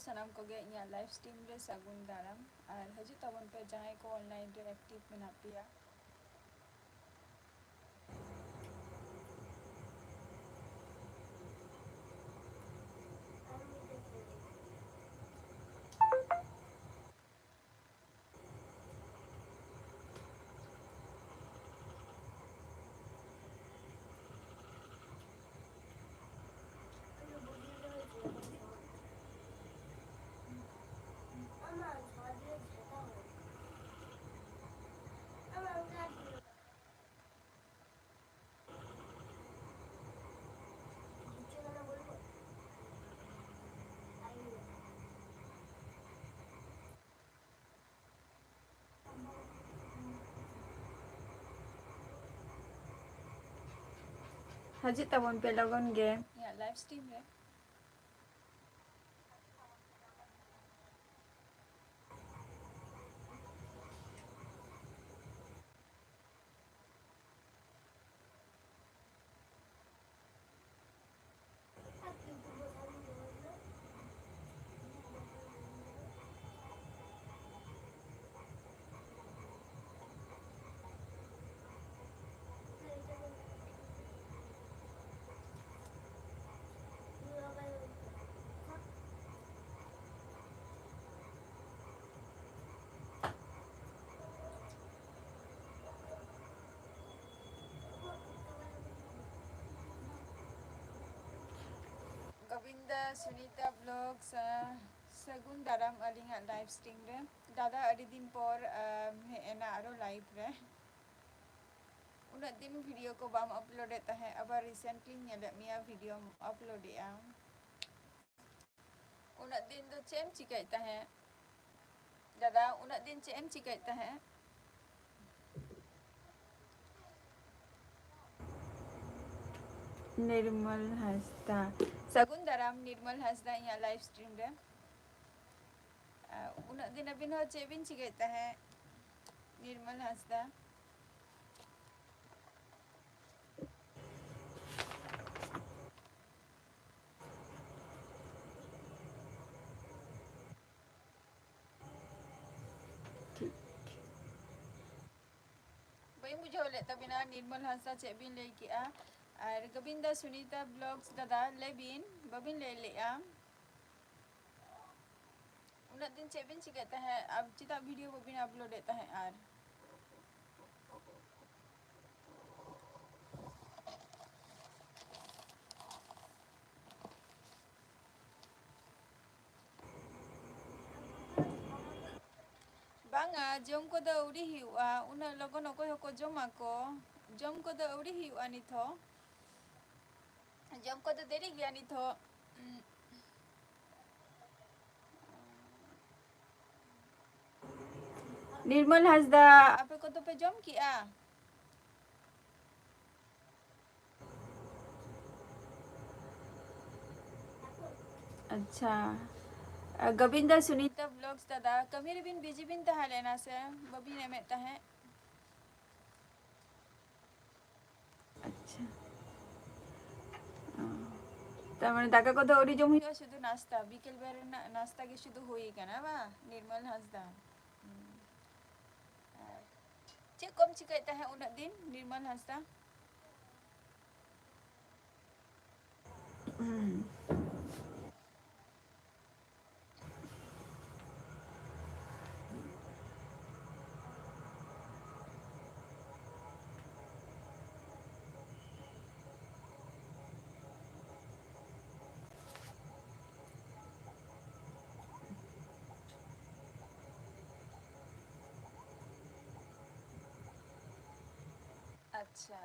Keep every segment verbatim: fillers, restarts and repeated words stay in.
ᱥᱟᱱᱟᱢ ᱠᱚᱜᱮ ᱤᱧᱟᱹᱜ live stream ᱨᱮ ᱥᱟᱹᱜᱩᱱ ᱫᱟᱨᱟᱢ, ᱟᱨ ᱦᱤᱡᱩᱜ ᱛᱟᱵᱚᱱ ᱯᱮ ᱡᱟᱦᱟᱸᱭ ᱠᱚ online ᱨᱮ active ᱢᱮᱱᱟᱜ ᱯᱮᱭᱟ᱾ ᱦᱤᱡᱩᱜ ᱛᱟᱵᱚᱱ ᱯᱮ ᱞᱚᱜᱚᱱ ᱜᱮ ᱤᱧᱟᱹᱜ live stream ᱨᱮ᱾ ᱜᱳᱵᱤᱱᱫᱟ ᱥᱩᱱᱤᱛᱟ vlogs, ᱟᱸ, ᱥᱟᱹᱜᱩᱱ ᱫᱟᱨᱟᱢ ᱟᱹᱞᱤᱧᱟᱜ live stream ᱨᱮ᱾ ᱫᱟᱫᱟ, ᱟᱹᱰᱤ ᱫᱤᱱ ᱯᱚᱨ, ᱟᱸ, ᱦᱮᱡ ᱮᱱᱟ ᱟᱨᱚ live ᱨᱮ᱾ ᱩᱱᱟᱹᱜ ᱫᱤᱱ video ᱠᱚ ᱵᱟᱢ upload ᱮᱫ ᱛᱟᱦᱮᱸᱫ, ᱟᱵᱟᱨ recently ᱧᱮᱞᱮᱫ ᱢᱮᱭᱟ videoᱢ upload ᱮᱫᱼᱟ᱾ ᱩᱱᱟᱹᱜ ᱫᱤᱱ ᱫᱚ ᱪᱮᱫ ᱮᱢ ᱪᱤᱠᱟᱹᱭᱮᱫ ᱛᱟᱦᱮᱸᱫ? ᱫᱟᱫᱟ, ᱩᱱᱟᱹᱜ ᱫᱤᱱ ᱪᱮᱫ ᱮᱢ ᱪᱤᱠᱟᱹᱭᱮᱫ ᱛᱟᱦᱮᱸᱫ? ᱱᱤᱨᱢᱚᱞ ᱦᱟᱸᱥᱫᱟ᱾ ᱥᱟᱹᱜᱩᱱ ᱫᱟᱨᱟᱢ ᱱᱤᱨᱢᱚᱞ ᱦᱟᱸᱥᱫᱟ ᱤᱧᱟᱹᱜ live stream ᱨᱮ᱾ ᱟᱨ ᱩᱱᱟᱹᱜ ᱫᱤᱱ ᱟᱹᱵᱤᱱ ᱦᱚᱸ ᱪᱮᱫ ᱵᱤᱱ ᱪᱤᱠᱟᱹᱭᱮᱫ ᱛᱟᱦᱮᱸᱫ, ᱱᱤᱨᱢᱚᱞ ᱦᱟᱸᱥᱫᱟ? ᱵᱟᱹᱧ ᱵᱩᱡᱷᱟᱹᱣ ᱞᱮᱫ ᱛᱟᱵᱤᱱᱟ, ᱱᱤᱨᱢᱚᱞ ᱦᱟᱸᱥᱫᱟ, ᱪᱮᱫ ᱵᱤᱱ ᱞᱟᱹᱭ ᱠᱮᱜᱼᱟ? ᱟᱨ ᱜᱳᱵᱤᱱᱫᱟ ᱥᱩᱱᱤᱛᱟ ᱵᱞᱚᱜᱥ ᱫᱟᱫᱟ, ᱞᱟᱹᱭ ᱵᱤᱱ, ᱵᱟᱹᱵᱤᱱ ᱞᱟᱹᱭ ᱞᱮᱜᱼᱟ᱾ ᱩᱱᱟᱹᱜ ᱫᱤᱱ ᱪᱮᱫ ᱵᱤᱱ ᱪᱤᱠᱟᱹᱭᱮᱫ ᱛᱟᱦᱮᱸᱫ? ᱟᱨ ᱪᱮᱫᱟᱜ ᱵᱷᱤᱰᱤᱭᱳ ᱵᱟᱹᱵᱤᱱ ᱟᱯᱞᱳᱰᱮᱫ ᱛᱟᱦᱮᱸᱫ? ᱟᱨ ᱵᱟᱝᱟ, ᱡᱚᱢ ᱠᱚᱫᱚ ᱟᱹᱣᱨᱤ ᱦᱩᱭᱩᱜᱼᱟ᱾ ᱩᱱᱟᱹᱜ ᱞᱚᱜᱚᱱ ᱚᱠᱚᱭ ᱦᱚᱸᱠᱚ ᱡᱚᱢᱟ ᱠᱚ? ᱡᱚᱢ ᱠᱚᱫᱚ ᱟᱹᱣᱨᱤ ᱦᱩᱭᱩᱜᱼᱟ ᱱᱤᱛ ᱦᱚᱸ᱾ ᱡᱚᱢ ᱠᱚᱫᱚ ᱫᱮᱨᱤ ᱜᱮᱭᱟ ᱱᱤᱛ ᱦᱚᱸ᱾ ᱱᱤᱨᱢᱚᱞ ᱦᱟᱸᱥᱫᱟ, ᱟᱯᱮ ᱠᱚᱫᱚ ᱯᱮ ᱡᱚᱢ ᱠᱮᱜᱼᱟ? ᱟᱪᱪᱷᱟ᱾ ᱜᱳᱵᱤᱱᱫᱟ ᱥᱩᱱᱤᱛᱟ ᱵᱞᱚᱜᱥ ᱫᱟᱫᱟ, ᱠᱟᱹᱢᱤ ᱨᱮᱵᱤᱱ ᱵᱤᱡᱤ ᱵᱤᱱ ᱛᱟᱦᱮᱸ ᱞᱮᱱᱟ ᱥᱮ ᱵᱟᱹᱵᱤᱱ ᱮᱢᱮᱫ ᱛᱟᱦᱮᱸᱫ? ᱟᱪᱪᱷᱟ᱾ ᱚ᱾ ᱛᱟᱨ ᱢᱟᱱᱮ ᱫᱟᱠᱟ ᱠᱚᱫᱚ ᱟᱹᱣᱨᱤ ᱡᱚᱢ ᱦᱩᱭᱩᱜᱼᱟ, ᱥᱩᱫᱷᱩ ᱱᱟᱥᱛᱟ, ᱵᱤᱠᱮᱞ ᱵᱮᱲᱟ ᱨᱮᱱᱟᱜ ᱱᱟᱥᱛᱟ ᱜᱮ ᱥᱩᱫᱷᱩ ᱦᱩᱭ ᱠᱟᱱᱟ ᱵᱟᱝ, ᱱᱤᱨᱢᱚᱞ ᱦᱟᱸᱥᱫᱟ? ᱦᱩᱸ᱾ ᱟᱨ ᱪᱮᱫ ᱠᱚᱢ ᱪᱤᱠᱟᱹᱭᱮᱫ ᱛᱟᱦᱮᱸᱫ ᱩᱱᱟᱹᱜ ᱫᱤᱱ, ᱱᱤᱨᱢᱚᱞ ᱦᱟᱸᱥᱫᱟ? ᱦᱩᱸ᱾ ᱟᱪᱪᱷᱟ,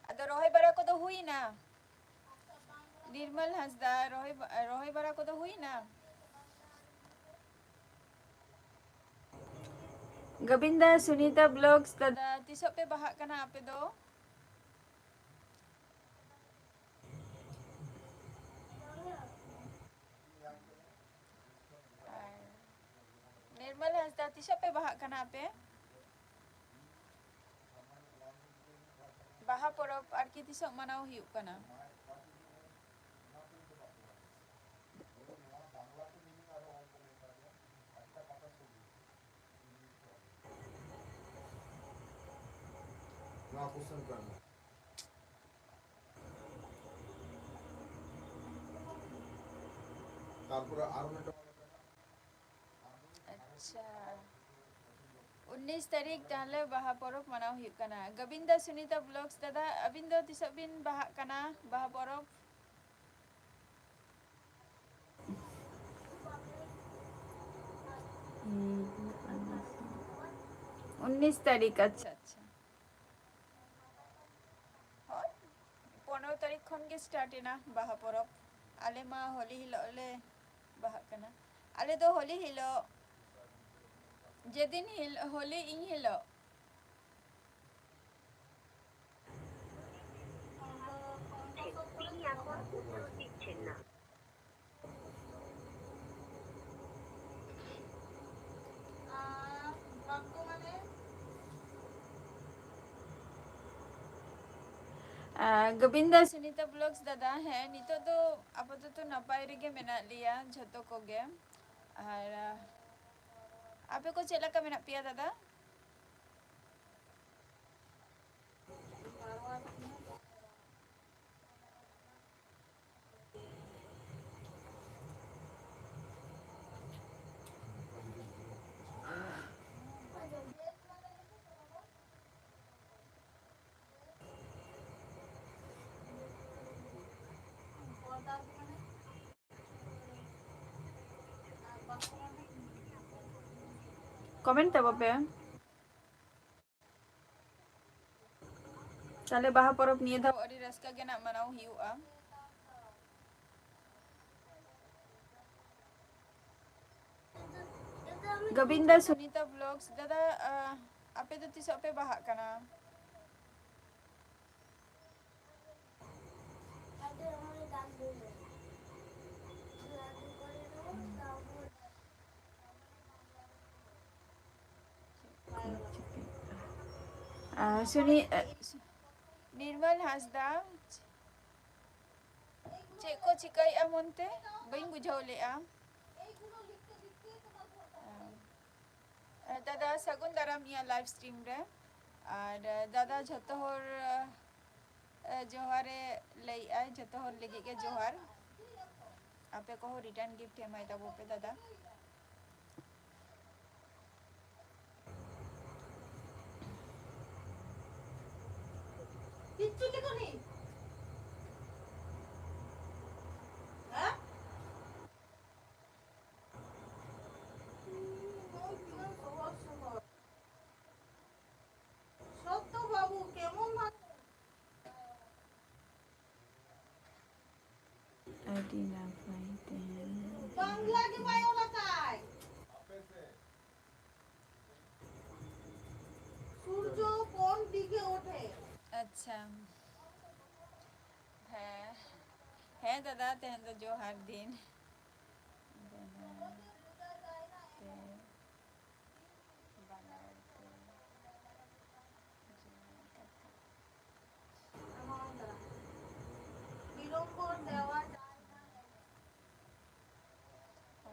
ᱟᱫᱚ ᱨᱚᱦᱚᱭ ᱵᱟᱲᱟ ᱠᱚᱫᱚ ᱦᱩᱭᱱᱟ? ᱱᱤᱨᱢᱚᱞ ᱦᱟᱸᱥᱫᱟ, ᱨᱚᱦᱚᱭ ᱵᱟ-, ᱨᱚᱦᱚᱭ ᱵᱟᱲᱟ ᱠᱚᱫᱚ ᱦᱩᱭᱱᱟ? ᱜᱳᱵᱤᱱᱫᱟ, ᱥᱩᱱᱤᱛᱟ ᱵᱞᱚᱜᱥ ᱫᱟᱫᱟ, ᱛᱤᱥᱚᱜ ᱯᱮ ᱵᱟᱦᱟᱜ ᱠᱟᱱᱟ ᱟᱯᱮ ᱫᱚ? ᱟᱨ ᱱᱤᱨᱢᱚᱞ ᱦᱟᱸᱥᱫᱟ, ᱛᱤᱥᱚᱜ ᱯᱮ ᱵᱟᱦᱟᱜ ᱠᱟᱱᱟ ᱟᱯᱮ? ᱵᱟᱦᱟ ᱯᱚᱨᱚᱵᱽ ᱟᱨᱠᱤ ᱛᱤᱥᱚᱜ ᱢᱟᱱᱟᱣ ᱦᱩᱭᱩᱜ ᱠᱟᱱᱟ? ᱛᱟᱨᱯᱚᱨᱮ ᱟᱨ ᱢᱤᱫᱴᱟᱝ ᱟᱪᱪᱷᱟ, ᱩᱱᱤᱥ ᱛᱟᱹᱨᱤᱠᱷ ᱛᱟᱦᱞᱮ ᱵᱟᱦᱟ ᱯᱚᱨᱚᱵᱽ ᱢᱟᱱᱟᱣ ᱦᱩᱭᱩᱜ ᱠᱟᱱᱟ᱾ ᱜᱳᱵᱤᱱᱫᱟ ᱥᱩᱱᱤᱛᱟ ᱵᱞᱚᱜᱥ ᱫᱟᱫᱟ, ᱟᱹᱵᱤᱱ ᱫᱚ ᱛᱤᱥᱚᱜ ᱵᱤᱱ ᱵᱟᱦᱟᱜ ᱠᱟᱱᱟ ᱵᱟᱦᱟ ᱯᱚᱨᱚᱵᱽ? ᱩᱱᱤᱥ ᱛᱟᱹᱨᱤᱠᱷ, ᱟᱪᱪᱷᱟ, ᱟᱪᱪᱷᱟ᱾ ᱦᱳᱭ, ᱯᱚᱱᱨᱚ ᱛᱟᱹᱨᱤᱠᱷ ᱠᱷᱚᱱ ᱜᱮ start ᱮᱱᱟ ᱵᱟᱦᱟ ᱯᱚᱨᱚᱵᱽ᱾ ᱟᱞᱮ ᱢᱟ ᱦᱳᱞᱤ ᱦᱤᱞᱳᱜ ᱞᱮ ᱵᱟᱦᱟᱜ ᱠᱟᱱᱟ᱾ ᱟᱞᱮ ᱫᱚ ᱦᱳᱞᱤ ᱦᱤᱞᱳᱜ, ᱡᱮᱫᱤᱱ ᱦᱤᱞ-, ᱦᱳᱞᱤ ᱤᱧ ᱦᱤᱞᱳᱜ᱾ ᱟᱨ ᱜᱳᱵᱤᱱᱫᱟ ᱥᱩᱱᱤᱛᱟ ᱵᱞᱚᱜᱥ ᱫᱟᱫᱟ, ᱦᱮᱸ, ᱱᱤᱛᱚᱜ ᱫᱚ ᱟᱯᱟᱛᱚᱛᱚ ᱱᱟᱯᱟᱭ ᱨᱮᱜᱮ ᱢᱮᱱᱟᱜ ᱞᱮᱭᱟ ᱡᱷᱚᱛᱚ ᱠᱚᱜᱮ᱾ ᱟᱨ, ᱟ, ᱟᱯᱮ ᱠᱚ ᱪᱮᱫ ᱞᱮᱠᱟ ᱢᱮᱱᱟᱜ ᱯᱮᱭᱟ ᱫᱟᱫᱟ? ᱠᱚᱢᱮᱱᱴ ᱛᱟᱵᱚ ᱯᱮ᱾ ᱛᱟᱦᱞᱮ ᱵᱟᱦᱟ ᱯᱚᱨᱚᱵᱽ ᱱᱤᱭᱟᱹ ᱫᱷᱟᱣ ᱟᱹᱰᱤ ᱨᱟᱹᱥᱠᱟᱹ ᱜᱮ ᱱᱟᱜ ᱢᱟᱱᱟᱣ ᱦᱩᱭᱩᱜᱼᱟ᱾ ᱜᱳᱵᱤᱱᱫᱟ ᱥᱩᱱᱤᱛᱟ ᱵᱞᱚᱜᱥ, ᱫᱟᱫᱟ, ᱟ, ᱟᱯᱮ ᱫᱚ ᱛᱤᱥᱚᱜ ᱯᱮ ᱵᱟᱦᱟᱜ ᱠᱟᱱᱟ? ᱟᱨ ᱥᱩᱱᱤ-, ᱱᱤᱨᱢᱚᱞ ᱦᱟᱸᱥᱫᱟ, ᱪᱮᱫ ᱠᱚ ᱪᱤᱠᱟᱹᱭᱮᱫᱼᱟ ᱢᱚᱱᱛᱮ? ᱵᱟᱹᱧ ᱵᱩᱡᱷᱟᱹᱣ ᱞᱮᱫᱼᱟ᱾ ᱫᱟᱫᱟ, ᱥᱟᱹᱜᱩᱱ ᱫᱟᱨᱟᱢ ᱤᱧᱟᱹᱜ live stream ᱨᱮ᱾ ᱟᱨ ᱫᱟᱫᱟ ᱡᱷᱚᱛᱚ ᱦᱚᱲ, ᱮ, ᱡᱚᱦᱟᱨᱮ ᱞᱟᱹᱭᱮᱜᱼᱟᱭ, ᱡᱷᱚᱛᱚ ᱦᱚᱲ ᱞᱟᱹᱜᱤᱫ ᱜᱮ ᱡᱚᱦᱟᱨ᱾ ᱟᱯᱮ ᱠᱚᱦᱚᱸ return gift ᱮᱢᱟᱭ ᱛᱟᱵᱚ ᱯᱮ ᱫᱟᱫᱟ᱾ ᱠᱤᱪᱷᱩ ᱞᱮᱠᱟ ᱱᱮᱭ᱾ ᱦᱮᱸ? ᱥᱚᱛᱛᱚ ᱵᱟᱹᱵᱩ, ᱠᱮᱢᱚᱱ ᱢᱟᱱᱩᱥ? ᱟᱹᱰᱤ ᱱᱟᱯᱟᱭ ᱛᱮᱦᱮᱧ᱾ ᱵᱟᱝᱞᱟ ᱜᱮ ᱵᱟᱭ ᱚᱞ ᱟᱠᱟᱫ᱾ ᱥᱩᱨᱡᱚ কোন দিকে ওঠে? ᱟᱪᱪᱷᱟ᱾ ᱦᱮᱸ, ᱦᱮᱸ ᱫᱟᱫᱟ, ᱛᱮᱦᱮᱧ ᱫᱚ ᱡᱚᱦᱟᱨ ᱫᱤᱱ᱾ ᱵᱟᱱᱟᱨ ᱛᱮ, ᱵᱟᱱᱟᱨ ᱛᱮ ᱡᱚᱦᱟᱨ ᱠᱟᱛᱮ᱾ ᱵᱤᱞᱚᱢᱵᱚᱨ ᱫᱮᱣᱟ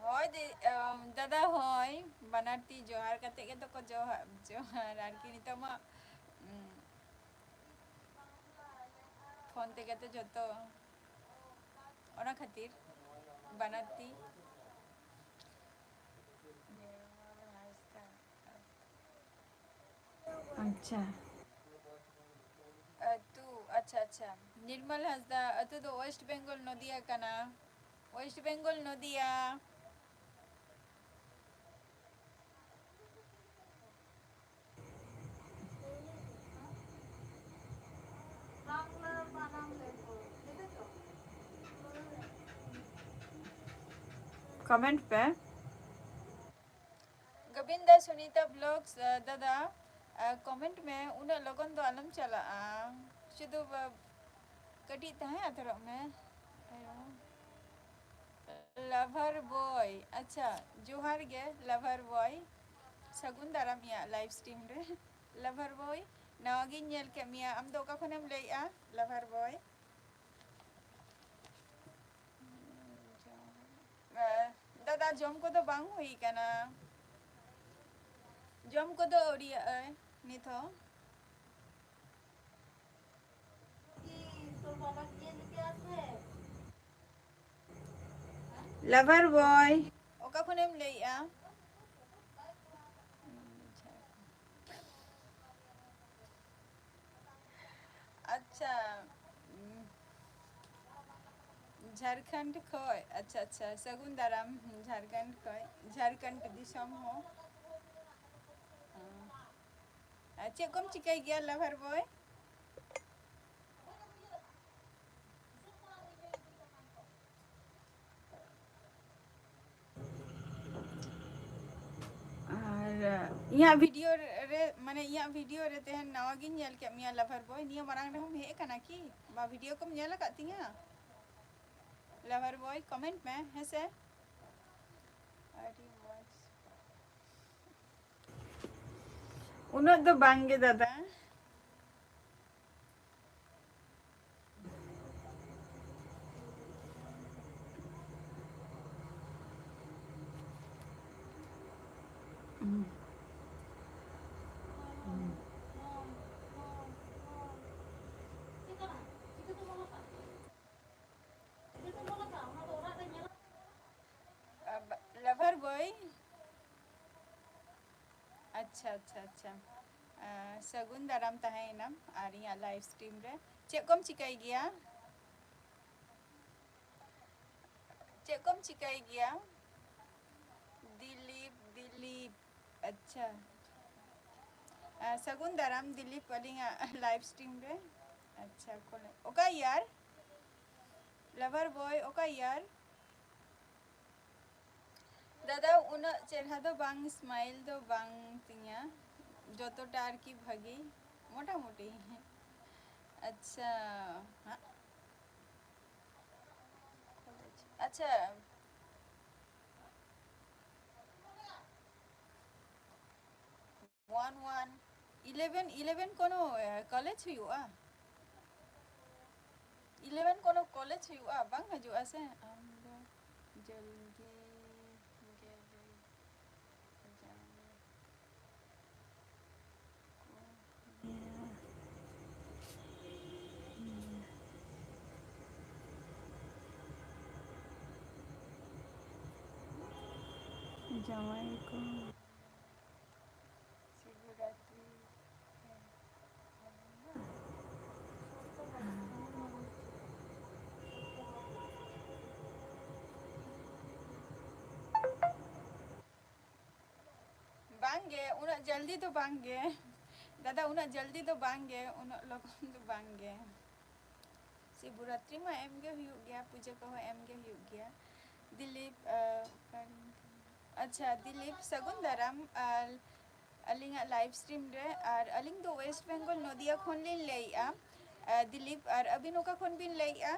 ᱦᱳᱭ ᱫᱤ-, ᱟᱢ, ᱫᱟᱫᱟ, ᱦᱳᱭ, ᱵᱟᱱᱟᱨ ᱛᱤ ᱡᱚᱦᱟᱨ ᱠᱟᱛᱮ ᱜᱮᱛᱚ ᱠᱚ ᱡᱚᱦᱟᱨ, ᱡᱚᱦᱟᱨ ᱟᱨᱠᱤ ᱱᱤᱛᱚᱜ ᱢᱟ, ᱩᱸ, ᱯᱷᱳᱱ ᱛᱮᱜᱮ ᱛᱚ ᱡᱚᱛᱚ, ᱚᱱᱟ ᱠᱷᱟᱹᱛᱤᱨ ᱵᱟᱱᱟᱨ ᱛᱤ᱾ ᱟᱪᱪᱷᱟ᱾ ᱟᱹᱛᱩ, ᱟᱪᱪᱷᱟ, ᱟᱪᱪᱷᱟ᱾ ᱱᱤᱨᱢᱚᱞ ᱦᱟᱸᱥᱫᱟ, ᱟᱹᱛᱩ ᱫᱚ West Bengal, ᱱᱚᱫᱤᱭᱟ ᱠᱟᱱᱟ᱾ West Bengal, ᱱᱚᱫᱤᱭᱟ᱾ Comment ᱯᱮ᱾ ᱜᱳᱵᱤᱱᱫᱟ ᱥᱩᱱᱤᱛᱟ vlogs, ᱟ, ᱫᱟᱫᱟ, ᱟ, comment ᱢᱮ, ᱩᱱᱟᱹᱜ ᱞᱚᱜᱚᱱ ᱫᱚ ᱟᱞᱚᱢ ᱪᱟᱞᱟᱜᱼᱟ, ᱥᱩᱫᱷᱩ ᱵᱟ-, ᱠᱟᱹᱴᱤᱡ ᱛᱟᱦᱮᱸ ᱦᱟᱛᱟᱲᱚᱜ ᱢᱮ᱾ ᱞᱟᱵᱷᱟᱨ ᱵᱚᱭ, ᱟᱪᱪᱷᱟ, ᱡᱚᱦᱟᱨ ᱜᱮ ᱞᱟᱵᱷᱟᱨ ᱵᱚᱭ, ᱥᱟᱹᱜᱩᱱ ᱫᱟᱨᱟᱢ ᱤᱧᱟᱹᱜ live stream ᱨᱮ᱾ ᱞᱟᱵᱷᱟᱨ ᱵᱚᱭ, ᱱᱟᱣᱟ ᱜᱤᱧ ᱧᱮᱞ ᱠᱮᱫ ᱢᱮᱭᱟ, ᱟᱢ ᱫᱚ ᱚᱠᱟ ᱠᱷᱚᱱᱮᱢ ᱞᱟᱹᱭᱮᱜᱼᱟ ᱞᱟᱵᱷᱟᱨ ᱵᱚᱭ? ᱮ, ᱫᱟᱫᱟ, ᱡᱚᱢ ᱠᱚᱫᱚ ᱵᱟᱝ ᱦᱩᱭ ᱠᱟᱱᱟ᱾ ᱡᱚᱢ ᱠᱚᱫᱚ ᱟᱹᱣᱨᱤᱭᱟᱜᱼᱟ ᱱᱤᱛ ᱦᱚᱸ᱾ Lover boy, ᱚᱠᱟ ᱠᱷᱚᱱᱮᱢ ᱞᱟᱹᱭᱮᱜᱼᱟ? ᱟᱪᱪᱷᱟ, ᱩᱸ, ᱡᱷᱟᱲᱠᱷᱚᱸᱰ ᱠᱷᱚᱡ᱾ ᱟᱪᱪᱷᱟ, ᱟᱪᱪᱷᱟ, ᱥᱟᱹᱜᱩᱱ ᱫᱟᱨᱟᱢ ᱡᱷᱟᱲᱠᱷᱚᱸᱰ ᱠᱷᱚᱡ, ᱡᱷᱟᱲᱠᱷᱚᱸᱰ ᱫᱤᱥᱚᱢ ᱦᱚᱸ᱾ ᱟᱨ ᱪᱮᱫ ᱠᱚᱢ ᱪᱤᱠᱟᱹᱭ ᱜᱮᱭᱟ, lover boy? ᱟᱨ ᱤᱧᱟᱹᱜ video ᱨᱮ, ᱢᱟᱱᱮ, ᱤᱧᱟᱹᱜ video ᱨᱮ ᱛᱮᱦᱮᱧ ᱱᱟᱣᱟ ᱜᱤᱧ ᱧᱮᱞ ᱠᱮᱫ ᱢᱮᱭᱟ, lover boy᱾ ᱱᱤᱭᱟᱹ ᱢᱟᱲᱟᱝ ᱨᱮᱦᱚᱸᱢ ᱦᱮᱡ ᱟᱠᱟᱱᱟ ᱠᱤ? ᱵᱟ, video ᱠᱚᱢ ᱧᱮᱞ ᱟᱠᱟᱫ ᱛᱤᱧᱟ? Lover boy, comment ᱢᱮ, ᱦᱮᱸ ᱥᱮ? ᱟᱹᱰᱤ ᱢᱚᱡᱽ᱾ ᱩᱱᱟᱹᱜ ᱫᱚ ᱵᱟᱝ ᱜᱮ, ᱫᱟᱫᱟ᱾ ᱟᱵ-, lover boy᱾ ᱟᱪᱪᱷᱟ, ᱟᱪᱪᱷᱟ, ᱟᱪᱪᱷᱟ᱾ ᱟᱸ, ᱥᱟᱹᱜᱩᱱ ᱫᱟᱨᱟᱢ ᱛᱟᱦᱮᱸᱭᱮᱱᱟᱢ ᱟᱨ ᱤᱧᱟᱹᱜ live stream ᱨᱮ᱾ ᱪᱮᱫ ᱠᱚᱢ ᱪᱤᱠᱟᱹᱭ ᱜᱮᱭᱟ? ᱪᱮᱫ ᱠᱚᱢ ᱪᱤᱠᱟᱹᱭ ᱜᱮᱭᱟ? ᱫᱤᱞᱤᱯ, ᱫᱤᱞᱤᱯ᱾ ᱟᱪᱪᱷᱟ᱾ ᱟᱸ, ᱥᱟᱹᱜᱩᱱ ᱫᱟᱨᱟᱢ ᱫᱤᱞᱤᱯ ᱟᱹᱞᱤᱧᱟᱜ live stream ᱨᱮ᱾ ᱟᱪᱪᱷᱟ, ᱠᱚᱞᱮ-, ᱚᱠᱟ year? Lover boy, ᱚᱠᱟ year? ᱫᱟᱫᱟ, ᱩᱱᱟᱹᱜ ᱪᱮᱨᱦᱟ ᱫᱚ ᱵᱟᱝ, smile ᱫᱚ ᱵᱟᱝ ᱛᱤᱧᱟ, ᱡᱚᱛᱚᱴᱟ ᱟᱨᱠᱤ ᱵᱷᱟᱹᱜᱤ, ᱢᱚᱴᱟᱢᱩᱴᱤ᱾ ᱟᱪᱪᱷᱟ, ᱦᱟᱸᱜ᱾ ᱟᱪᱪᱷᱟ, one one eleven, eleven ᱠᱳᱱᱳ, ᱮ, college ᱦᱩᱭᱩᱜᱼᱟ? Eleven ᱠᱳᱱᱳ college ᱦᱩᱭᱩᱜᱼᱟ? ᱵᱟᱝ ᱦᱤᱡᱩᱜᱼᱟ ᱥᱮ? ᱟᱢ ᱫᱚ ᱡᱚᱞᱫᱤ ᱜᱮ ᱞᱟᱹᱭ ᱡᱟᱢ ᱠᱚ᱾ ᱡᱟᱶᱟᱭ ᱠᱚ᱾ ᱥᱤᱵᱚᱨᱟᱛᱨᱤ᱾ ᱵᱟᱝᱜᱮ, ᱩᱱᱟᱹᱜ ᱡᱚᱞᱫᱤ ᱫᱚ ᱵᱟᱝᱜᱮ ᱫᱟᱫᱟ, ᱩᱱᱟᱹᱜ ᱡᱚᱞᱫᱤ ᱫᱚ ᱵᱟᱝᱜᱮ, ᱩᱱᱟᱹᱜ ᱞᱚᱜᱚᱱ ᱫᱚ ᱵᱟᱝᱜᱮ᱾ ᱥᱤᱵᱚᱨᱟᱛᱨᱤ ᱢᱟ ᱮᱢ ᱜᱮ ᱦᱩᱭᱩᱜ ᱜᱮᱭᱟ, ᱯᱩᱡᱟᱹ ᱠᱚᱦᱚᱸ ᱮᱢ ᱜᱮ ᱦᱩᱭᱩᱜ ᱜᱮᱭᱟ᱾ ᱫᱤᱞᱤᱯ, ᱟᱸ, ᱚᱠᱟᱨᱮ? ᱟᱪᱪᱷᱟ, ᱫᱤᱞᱤᱯ, ᱥᱟᱹᱜᱩᱱ ᱫᱟᱨᱟᱢ᱾ ᱟᱨ ᱟᱹᱞᱤᱧᱟᱜ live stream ᱨᱮ, ᱟᱨ ᱟᱹᱞᱤᱧ ᱫᱚ West Bengal ᱱᱚᱫᱤᱭᱟ ᱠᱷᱚᱱ ᱞᱤᱧ ᱞᱟᱹᱭᱮᱫᱼᱟ᱾ ᱟᱸ, ᱫᱤᱞᱤᱯ, ᱟᱨ ᱟᱹᱵᱤᱱ ᱚᱠᱟ ᱠᱷᱚᱱ ᱵᱤᱱ ᱞᱟᱹᱭᱮᱫᱼᱟ?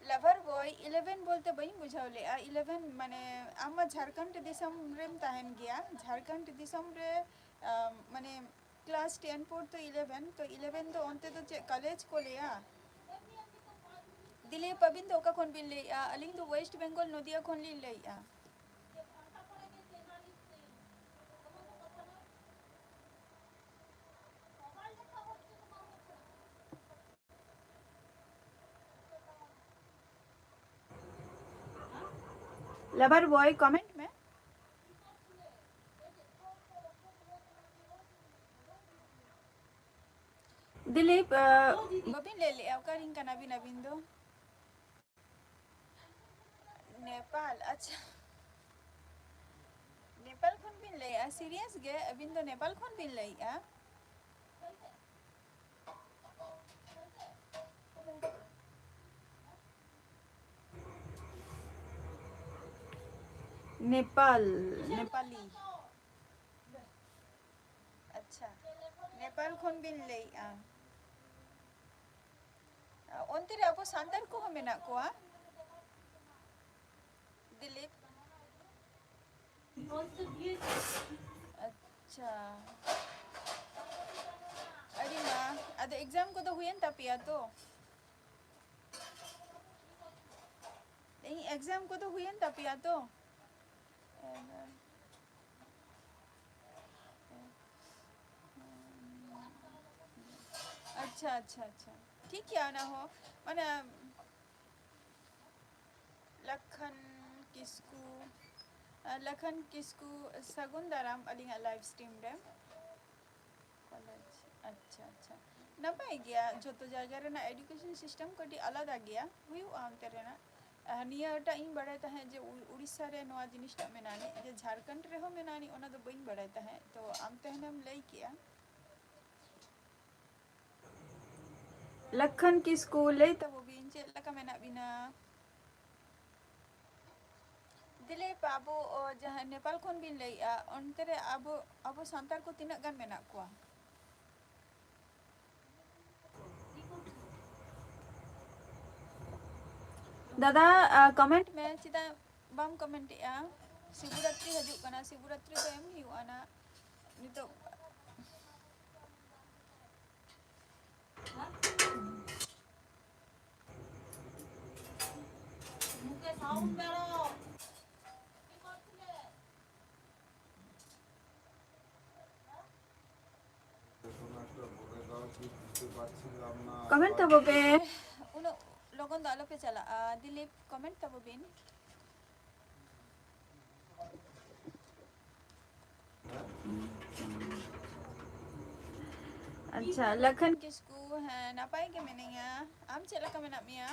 Lover boy eleven ᱵᱚᱞᱛᱮ ᱵᱟᱹᱧ ᱵᱩᱡᱷᱟᱹᱣ ᱞᱮᱫᱼᱟ᱾ Eleven ᱢᱟᱱᱮ ᱟᱢ ᱢᱟ ᱡᱷᱟᱲᱠᱷᱚᱸᱰ ᱫᱤᱥᱚᱢ ᱨᱮᱢ ᱛᱟᱦᱮᱱ ᱜᱮᱭᱟ, ᱡᱷᱟᱲᱠᱷᱚᱸᱰ ᱫᱤᱥᱚᱢ ᱨᱮ, ᱟᱢ, ᱢᱟᱱᱮ class ten ᱯᱚᱨ ᱛᱚ eleven, ᱛᱚ eleven ᱫᱚ ᱚᱱᱛᱮ ᱫᱚ ᱪᱮᱫ ᱠᱚᱞᱮᱡᱽ ᱠᱚ ᱞᱟᱹᱭᱟ? ᱫᱤᱞᱤᱯ, ᱟᱹᱵᱤᱱ ᱫᱚ ᱚᱠᱟ ᱠᱷᱚᱱ ᱵᱤᱱ ᱞᱟᱹᱭᱮᱫᱼᱟ? ᱟᱹᱞᱤᱧ ᱫᱚ West Bengal ᱱᱚᱫᱤᱭᱟ ᱠᱷᱚᱱ ᱞᱤᱧ ᱞᱟᱹᱭᱮᱫᱼᱟ᱾ Lover boy, comment ᱢᱮ᱾ ᱫᱤᱞᱤᱯ, ᱟᱸ, ᱵᱟᱹᱵᱤᱱ ᱞᱟᱹᱭ ᱞᱮᱜᱼᱟ ᱚᱠᱟ ᱨᱤᱱ ᱠᱟᱱᱟ ᱵᱤᱱ ᱟᱹᱵᱤᱱ ᱫᱚ? ᱱᱮᱯᱟᱞ, ᱟᱪᱪᱷᱟ᱾ ᱱᱮᱯᱟᱞ ᱠᱷᱚᱱ ᱵᱤᱱ ᱞᱟᱹᱭᱮᱜᱼᱟ? Serious ᱜᱮ, ᱟᱹᱵᱤᱱ ᱫᱚ ᱱᱮᱯᱟᱞ ᱠᱷᱚᱱ ᱵᱤᱱ ᱞᱟᱹᱭᱮᱜᱼᱟ? ᱱᱮᱯᱟᱞ, ᱱᱮᱯᱟᱞᱤ᱾ ᱟᱪᱪᱷᱟ, ᱱᱮᱯᱟᱞ ᱠᱷᱚᱱ ᱵᱤᱱ ᱞᱟᱹᱭᱮᱜᱼᱟ᱾ ᱚᱱᱛᱮ ᱨᱮ ᱟᱵᱚ ᱥᱟᱱᱛᱟᱲ ᱠᱚᱦᱚᱸ ᱢᱮᱱᱟᱜ ᱠᱚᱣᱟ, ᱫᱤᱞᱤᱯ? ᱟᱪᱪᱷᱟ, ᱟᱹᱰᱤ ᱢᱟ᱾ ᱟᱫᱚ exam ᱠᱚᱫᱚ ᱦᱩᱭᱮᱱ ᱛᱟᱯᱮᱭᱟ ᱛᱚ? ᱤᱧ exam ᱠᱚᱫᱚ ᱦᱩᱭᱮᱱ ᱛᱟᱯᱮᱭᱟ ᱛᱚ? ᱟᱪᱪᱷᱟ, ᱟᱪᱪᱷᱟ, ᱟᱪᱪᱷᱟ, ᱴᱷᱤᱠ ᱜᱮᱭᱟ᱾ ᱚᱱᱟ ᱦᱚᱸ ᱢᱟᱱᱮ ᱞᱟᱠᱷᱟᱱ ᱠᱤᱥᱠᱩ, ᱟᱨ ᱞᱟᱠᱷᱟᱱ ᱠᱤᱥᱠᱩ, ᱥᱟᱹᱜᱩᱱ ᱫᱟᱨᱟᱢ ᱟᱹᱞᱤᱧᱟᱜ live stream ᱨᱮ᱾ ᱠᱚᱞᱮᱡᱽ, ᱟᱪᱪᱷᱟ, ᱟᱪᱪᱷᱟ, ᱱᱟᱯᱟᱭ ᱜᱮᱭᱟ᱾ ᱡᱷᱚᱛᱚ ᱡᱟᱭᱜᱟ ᱨᱮᱱᱟᱜ education system ᱠᱟᱹᱴᱤᱡ ᱟᱞᱟᱫᱟ ᱜᱮᱭᱟ, ᱦᱩᱭᱩᱜᱼᱟ ᱚᱱᱛᱮ ᱨᱮᱱᱟᱜ᱾ ᱟᱨ ᱱᱤᱭᱟᱹᱴᱟᱜ ᱤᱧ ᱵᱟᱲᱟᱭ ᱛᱟᱦᱮᱸᱫ ᱡᱮ ᱩ-, ᱩᱲᱤᱥᱥᱟ ᱨᱮ ᱱᱚᱣᱟ ᱡᱤᱱᱤᱥᱴᱟᱜ ᱢᱮᱱᱟᱜᱼᱟ, ᱡᱮ ᱡᱷᱟᱲᱠᱷᱚᱸᱰ ᱨᱮᱦᱚᱸ ᱢᱮᱱᱟᱜᱼᱟ, ᱚᱱᱟ ᱫᱚ ᱵᱟᱹᱧ ᱵᱟᱲᱟᱭ ᱛᱟᱦᱮᱸᱫ᱾ ᱛᱚ ᱟᱢ ᱛᱮᱦᱮᱧᱮᱢ ᱞᱟᱹᱭ ᱠᱮᱜᱼᱟ᱾ ᱞᱟᱠᱷᱟᱱ ᱠᱤᱥᱠᱩ, ᱞᱟᱹᱭ ᱛᱟᱵᱚ ᱵᱤᱱ, ᱪᱮᱫ ᱞᱮᱠᱟ ᱢᱮᱱᱟᱜ ᱵᱤᱱᱟ? ᱫᱤᱞᱤᱯ, ᱟᱵᱚ, ᱚ, ᱡᱟᱦᱟᱸ ᱱᱮᱯᱟᱞ ᱠᱷᱚᱱ ᱵᱤᱱ ᱞᱟᱹᱭᱮᱜᱼᱟ, ᱚᱱᱛᱮ ᱨᱮ ᱟᱵᱚ, ᱟᱵᱚ ᱥᱟᱱᱛᱟᱲ ᱠᱚ ᱛᱤᱱᱟᱹᱜ ᱜᱟᱱ ᱢᱮᱱᱟᱜ ᱠᱚᱣᱟ? ᱫᱟᱫᱟ, ᱟ, comment ᱢᱮ, ᱪᱮᱫᱟᱜ ᱵᱟᱢ comment ᱮᱜᱼᱟ? ᱥᱤᱵᱚᱨᱟᱛᱨᱤ ᱦᱤᱡᱩᱜ ᱠᱟᱱᱟ, ᱥᱤᱵᱚᱨᱟᱛᱨᱤ ᱫᱚ ᱮᱢ ᱦᱩᱭᱩᱜᱼᱟ ᱱᱟᱜ᱾ ᱱᱤᱛᱚᱜ comment ᱛᱟᱵᱚ ᱯᱮ, ᱩᱱᱟᱹᱜ ᱞᱚᱜᱚᱱ ᱫᱚ ᱟᱞᱚ ᱯᱮ ᱪᱟᱞᱟᱜᱼᱟ᱾ ᱫᱤᱞᱤᱯ, comment ᱛᱟᱵᱚ ᱵᱤᱱ᱾ ᱟᱪᱪᱷᱟ, ᱞᱟᱠᱷᱟᱱ ᱠᱤᱥᱠᱩ, ᱦᱮᱸ, ᱱᱟᱯᱟᱭ ᱜᱮ ᱢᱤᱱᱟᱹᱧᱟ᱾ ᱟᱢ ᱪᱮᱫ ᱞᱮᱠᱟ ᱢᱮᱱᱟᱜ ᱢᱮᱭᱟ?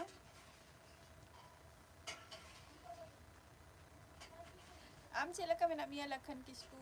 ᱟᱢ ᱪᱮᱫ ᱞᱮᱠᱟ ᱢᱮᱱᱟᱜ ᱢᱮᱭᱟ, ᱞᱟᱠᱷᱟᱱ ᱠᱤᱥᱠᱩ?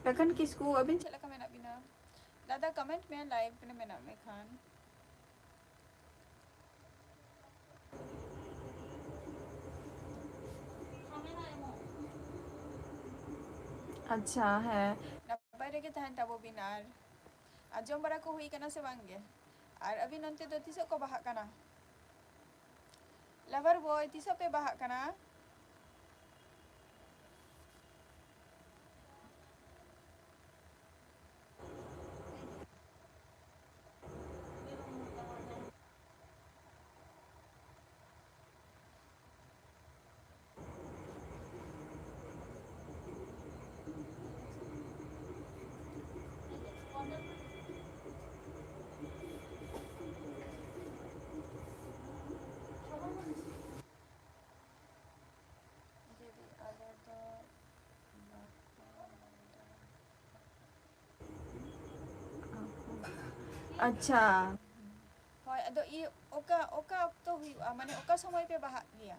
ᱞᱟᱠᱷᱟᱱ ᱠᱤᱥᱠᱩ, ᱟᱹᱵᱤᱱ ᱪᱮᱫ ᱞᱮᱠᱟ ᱢᱮᱱᱟᱜ ᱵᱤᱱᱟ? ᱫᱟᱫᱟ, comment ᱢᱮ, live ᱨᱮ ᱢᱮᱱᱟᱜ ᱢᱮ ᱠᱷᱟᱱ᱾ ᱟᱪᱪᱷᱟ, ᱦᱮᱸ, ᱱᱟᱯᱟᱭ ᱨᱮᱜᱮ ᱛᱟᱦᱮᱱ ᱛᱟᱵᱚ ᱵᱤᱱ᱾ ᱟᱨ, ᱟᱨ ᱡᱚᱢ ᱵᱟᱲᱟ ᱠᱚ ᱦᱩᱭ ᱠᱟᱱᱟ ᱥᱮ ᱵᱟᱝ ᱜᱮ? ᱟᱨ ᱟᱹᱵᱤᱱ ᱚᱱᱛᱮ ᱫᱚ ᱛᱤᱥᱚᱜ ᱠᱚ ᱵᱟᱦᱟᱜ ᱠᱟᱱᱟ? Lover boy, ᱛᱤᱥᱚᱜ ᱯᱮ ᱵᱟᱦᱟᱜ ᱠᱟᱱᱟ? ᱟᱪᱪᱷᱟ᱾ ᱦᱳᱭ, ᱟᱫᱚ ᱤᱭᱟᱹ, ᱚᱠᱟ, ᱚᱠᱟ ᱚᱠᱛᱚ ᱦᱩᱭᱩᱜᱼᱟ? ᱢᱟᱱᱮ, ᱚᱠᱟ ᱥᱚᱢᱚᱭ ᱯᱮ ᱵᱟᱦᱟᱜ ᱜᱮᱭᱟ?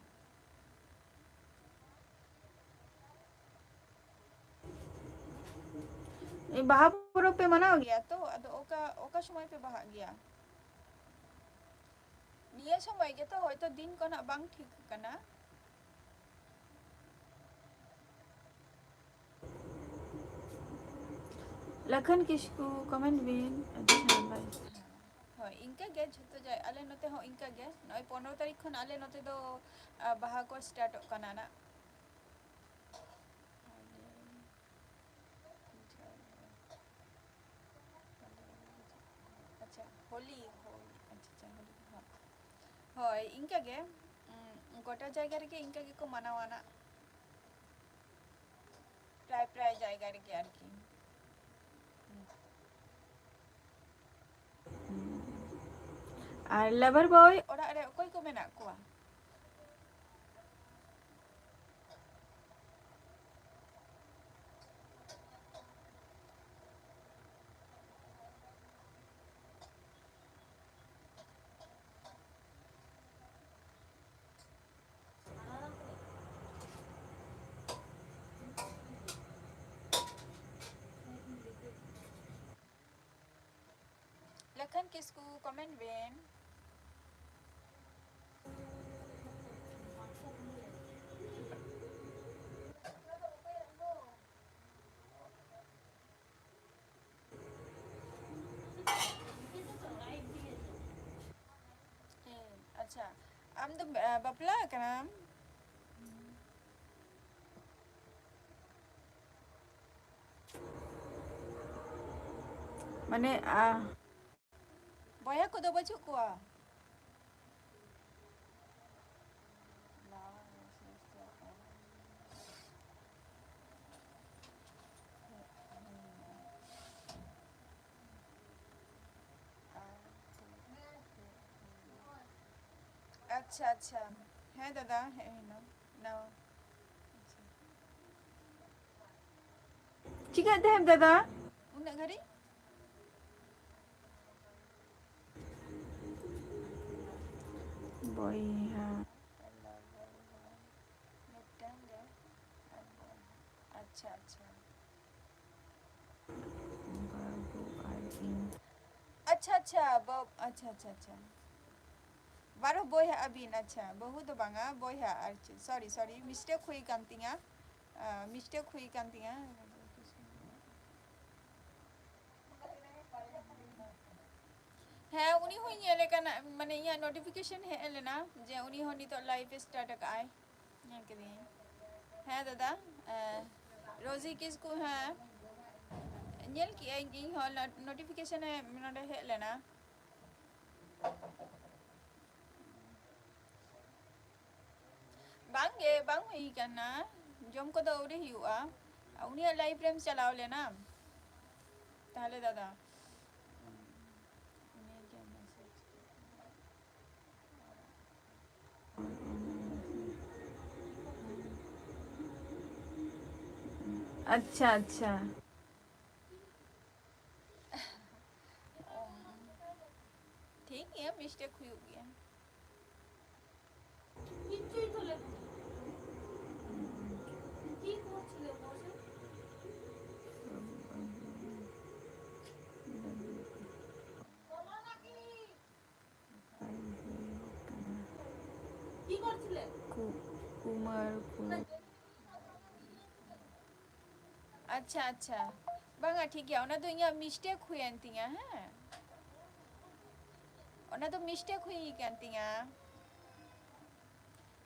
ᱮ, ᱵᱟᱦᱟ ᱯᱚᱨᱚᱵᱽ ᱯᱮ ᱢᱟᱱᱟᱣ ᱜᱮᱭᱟ ᱛᱚ? ᱟᱫᱚ ᱚᱠᱟ, ᱚᱠᱟ ᱥᱚᱢᱚᱭ ᱯᱮ ᱵᱟᱦᱟᱜ ᱜᱮᱭᱟ? ᱱᱤᱭᱟᱹ ᱥᱚᱢᱚᱭ ᱜᱮᱛᱚ, ᱦᱚᱭᱛᱚ ᱫᱤᱱ ᱠᱚ ᱱᱟᱜ ᱵᱟᱝ ᱴᱷᱤᱠ ᱠᱟᱱᱟ᱾ ᱞᱟᱠᱷᱟᱱ ᱠᱤᱥᱠᱩ, comment ᱵᱤᱱ᱾ ᱟᱪᱪᱷᱟ, bye᱾ ᱦᱳᱭ, ᱤᱱᱠᱟᱹ ᱜᱮ ᱡᱷᱚᱛᱚ ᱡᱟᱭ-, ᱟᱞᱮ ᱱᱚᱛᱮ ᱦᱚᱸ ᱤᱱᱠᱟᱹ ᱜᱮ᱾ ᱱᱚᱜᱼᱚᱭ ᱯᱚᱱᱨᱚ ᱛᱟᱹᱨᱤᱠᱷ ᱠᱷᱚᱱ ᱟᱞᱮ ᱱᱚᱛᱮ ᱫᱚ, ᱟ, ᱵᱟᱦᱟ ᱠᱚ startᱚᱜ ᱠᱟᱱᱟ ᱱᱟᱜ᱾ ᱟᱪᱪᱷᱟ, ᱦᱳᱞᱤ, ᱦᱳᱭ, ᱟᱪᱪᱷᱟ, ᱟᱪᱪᱷᱟ, ᱦᱳᱞᱤ, ᱦᱳᱭ᱾ ᱦᱳᱭ, ᱤᱱᱠᱟᱹ ᱜᱮ, ᱩᱸ, ᱜᱚᱴᱟ ᱡᱟᱭᱜᱟ ᱨᱮᱜᱮ ᱤᱱᱠᱟᱹ ᱜᱮᱠᱚ ᱢᱟᱱᱟᱣᱟ ᱱᱟᱜ᱾ ᱯᱨᱟᱭ, ᱯᱨᱟᱭ ᱡᱟᱭᱜᱟ ᱨᱮᱜᱮ ᱟᱨᱠᱤ᱾ ᱟᱨ lover boy ᱚᱲᱟᱜ ᱨᱮ ᱚᱠᱚᱭ ᱠᱚ ᱢᱮᱱᱟᱜ ᱠᱚᱣᱟ? ᱞᱟᱠᱷᱟᱱ ᱠᱤᱥᱠᱩ, comment ᱵᱮᱱ᱾ ᱦᱮᱸ, ᱟᱪᱪᱷᱟ, ᱟᱢ ᱫᱚ, ᱟ, ᱵᱟᱯᱞᱟ ᱟᱠᱟᱱᱟᱢ? ᱢᱟᱱᱮ, ᱟ, ᱵᱚᱭᱦᱟ ᱠᱚᱫᱚ ᱵᱟᱹᱪᱩᱜ ᱠᱚᱣᱟ? ᱟᱪᱪᱷᱟ, ᱟᱪᱪᱷᱟ᱾ ᱦᱮᱸ ᱫᱟᱫᱟ, ᱦᱮᱡ ᱦᱩᱭᱱᱟ᱾ ᱱᱟᱣᱟ᱾ ᱪᱤᱠᱟᱹᱜ ᱛᱟᱦᱮᱸᱫ ᱫᱟᱫᱟ? ᱩᱱᱟᱹᱜ ᱜᱷᱟᱹᱲᱤᱡ? ᱵᱚᱭᱦᱟ᱾ ᱢᱤᱫᱴᱟᱝ ᱜᱮ᱾ ᱟᱪᱪᱷᱟ, ᱟᱪᱪᱷᱟ᱾ ᱵᱟᱹᱵᱩ ᱟᱨ ᱤᱧ᱾ ᱟᱪᱪᱷᱟ, ᱟᱪᱪᱷᱟ, ᱵᱟ-, ᱟᱪᱪᱷᱟ, ᱟᱪᱪᱷᱟ, ᱟᱪᱪᱷᱟ᱾ ᱵᱟᱨᱚ ᱵᱚᱭᱦᱟ ᱟᱹᱵᱤᱱ, ᱟᱪᱪᱷᱟ, ᱵᱟᱹᱦᱩ ᱫᱚ ᱵᱟᱝᱟ, ᱵᱚᱭᱦᱟ, ᱟᱨ ᱪᱮᱫ, sorry, sorry, mistake ᱦᱩᱭ ᱠᱟᱱ ᱛᱤᱧᱟ, ᱟ, mistake ᱦᱩᱭ ᱠᱟᱱ ᱛᱤᱧᱟ᱾ ᱦᱮᱸ, ᱩᱱᱤ ᱦᱚᱸᱧ ᱧᱮᱞᱮ ᱠᱟᱱᱟ, ᱢᱟᱱᱮ ᱤᱧᱟᱹᱜ notification ᱦᱮᱡ ᱞᱮᱱᱟ ᱡᱮ ᱩᱱᱤ ᱦᱚᱸ ᱱᱤᱛᱚᱜ live ᱮ start ᱟᱠᱟᱫ ᱟᱭ᱾ ᱧᱮᱞ ᱠᱤᱫᱤᱧ᱾ ᱦᱮᱸ ᱫᱟᱫᱟ, ᱮ, ᱨᱳᱡᱤ ᱠᱤᱥᱠᱩ, ᱦᱮᱸ᱾ ᱧᱮᱞ ᱠᱮᱜᱼᱟᱹᱧ ᱤᱧ ᱦᱚᱸ, ᱱᱚ-, notification ᱮ ᱱᱚᱰᱮ ᱦᱮᱡ ᱞᱮᱱᱟ᱾ ᱵᱟᱝ ᱜᱮ, ᱵᱟᱝ ᱦᱩᱭ ᱠᱟᱱᱟ᱾ ᱡᱚᱢ ᱠᱚᱫᱚ ᱟᱹᱣᱨᱤ ᱦᱩᱭᱩᱜᱼᱟ᱾ ᱩᱱᱤᱭᱟᱜ live ᱨᱮᱢ ᱪᱟᱞᱟᱣ ᱞᱮᱱᱟ? ᱛᱟᱦᱞᱮ ᱫᱟᱫᱟ᱾ ᱟᱪᱪᱷᱟ, ᱟᱪᱪᱷᱟ᱾ ᱴᱷᱤᱠ ᱜᱮᱭᱟ, mistake ᱦᱩᱭᱩᱜ ᱜᱮᱭᱟ᱾ ᱠᱩ-, ᱠᱩᱢᱟᱨ ᱠᱩ-, ᱟᱪᱪᱷᱟ, ᱟᱪᱪᱷᱟ᱾ ᱵᱟᱝᱟ, ᱴᱷᱤᱠ ᱜᱮᱭᱟ, ᱚᱱᱟ ᱫᱚ ᱤᱧᱟᱹᱜ mistake ᱦᱩᱭᱮᱱ ᱛᱤᱧᱟᱹ, ᱦᱮᱸ? ᱚᱱᱟ ᱫᱚ mistake ᱦᱩᱭ ᱠᱟᱱ ᱛᱤᱧᱟᱹ᱾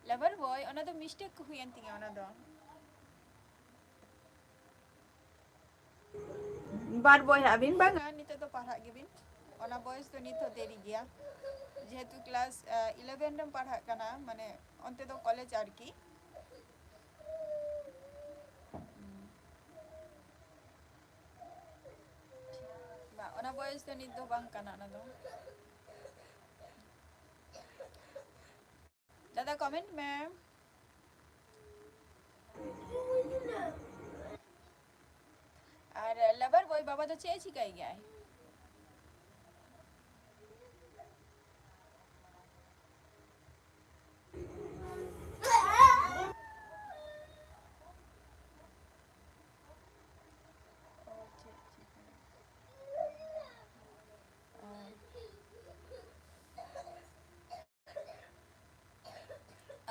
Lover boy, ᱚᱱᱟ ᱫᱚ mistake ᱦᱩᱭᱮᱱ ᱛᱤᱧᱟᱹ, ᱚᱱᱟ ᱫᱚ᱾ ᱵᱟᱨ ᱵᱚᱭᱦᱟ ᱟᱹᱵᱤᱱ? ᱵᱟᱝᱟ, ᱱᱤᱛᱚᱜ ᱫᱚ ᱯᱟᱲᱦᱟᱜ ᱜᱮᱵᱤᱱ᱾ ᱚᱱᱟ ᱵᱚᱭᱮᱥ ᱫᱚ ᱱᱤᱛ ᱦᱚᱸ ᱫᱮᱨᱤ ᱜᱮᱭᱟ, ᱡᱮᱦᱮᱛᱩ class, ᱟ, eleven ᱨᱮᱢ ᱯᱟᱲᱦᱟᱜ ᱠᱟᱱᱟ, ᱢᱟᱱᱮ ᱚᱱᱛᱮ ᱫᱚ college ᱟᱨᱠᱤ᱾ ᱵᱟ, ᱚᱱᱟ ᱵᱚᱭᱮᱥ ᱫᱚ ᱱᱤᱛ ᱫᱚ ᱵᱟᱝ ᱠᱟᱱᱟ ᱚᱱᱟ ᱫᱚ᱾ ᱫᱟᱫᱟ, comment ᱢᱮ᱾ ᱟᱨ lover boy ᱵᱟᱵᱟ ᱫᱚ ᱪᱮᱫ ᱮ ᱪᱤᱠᱟᱹᱭ ᱜᱮᱭᱟᱭ?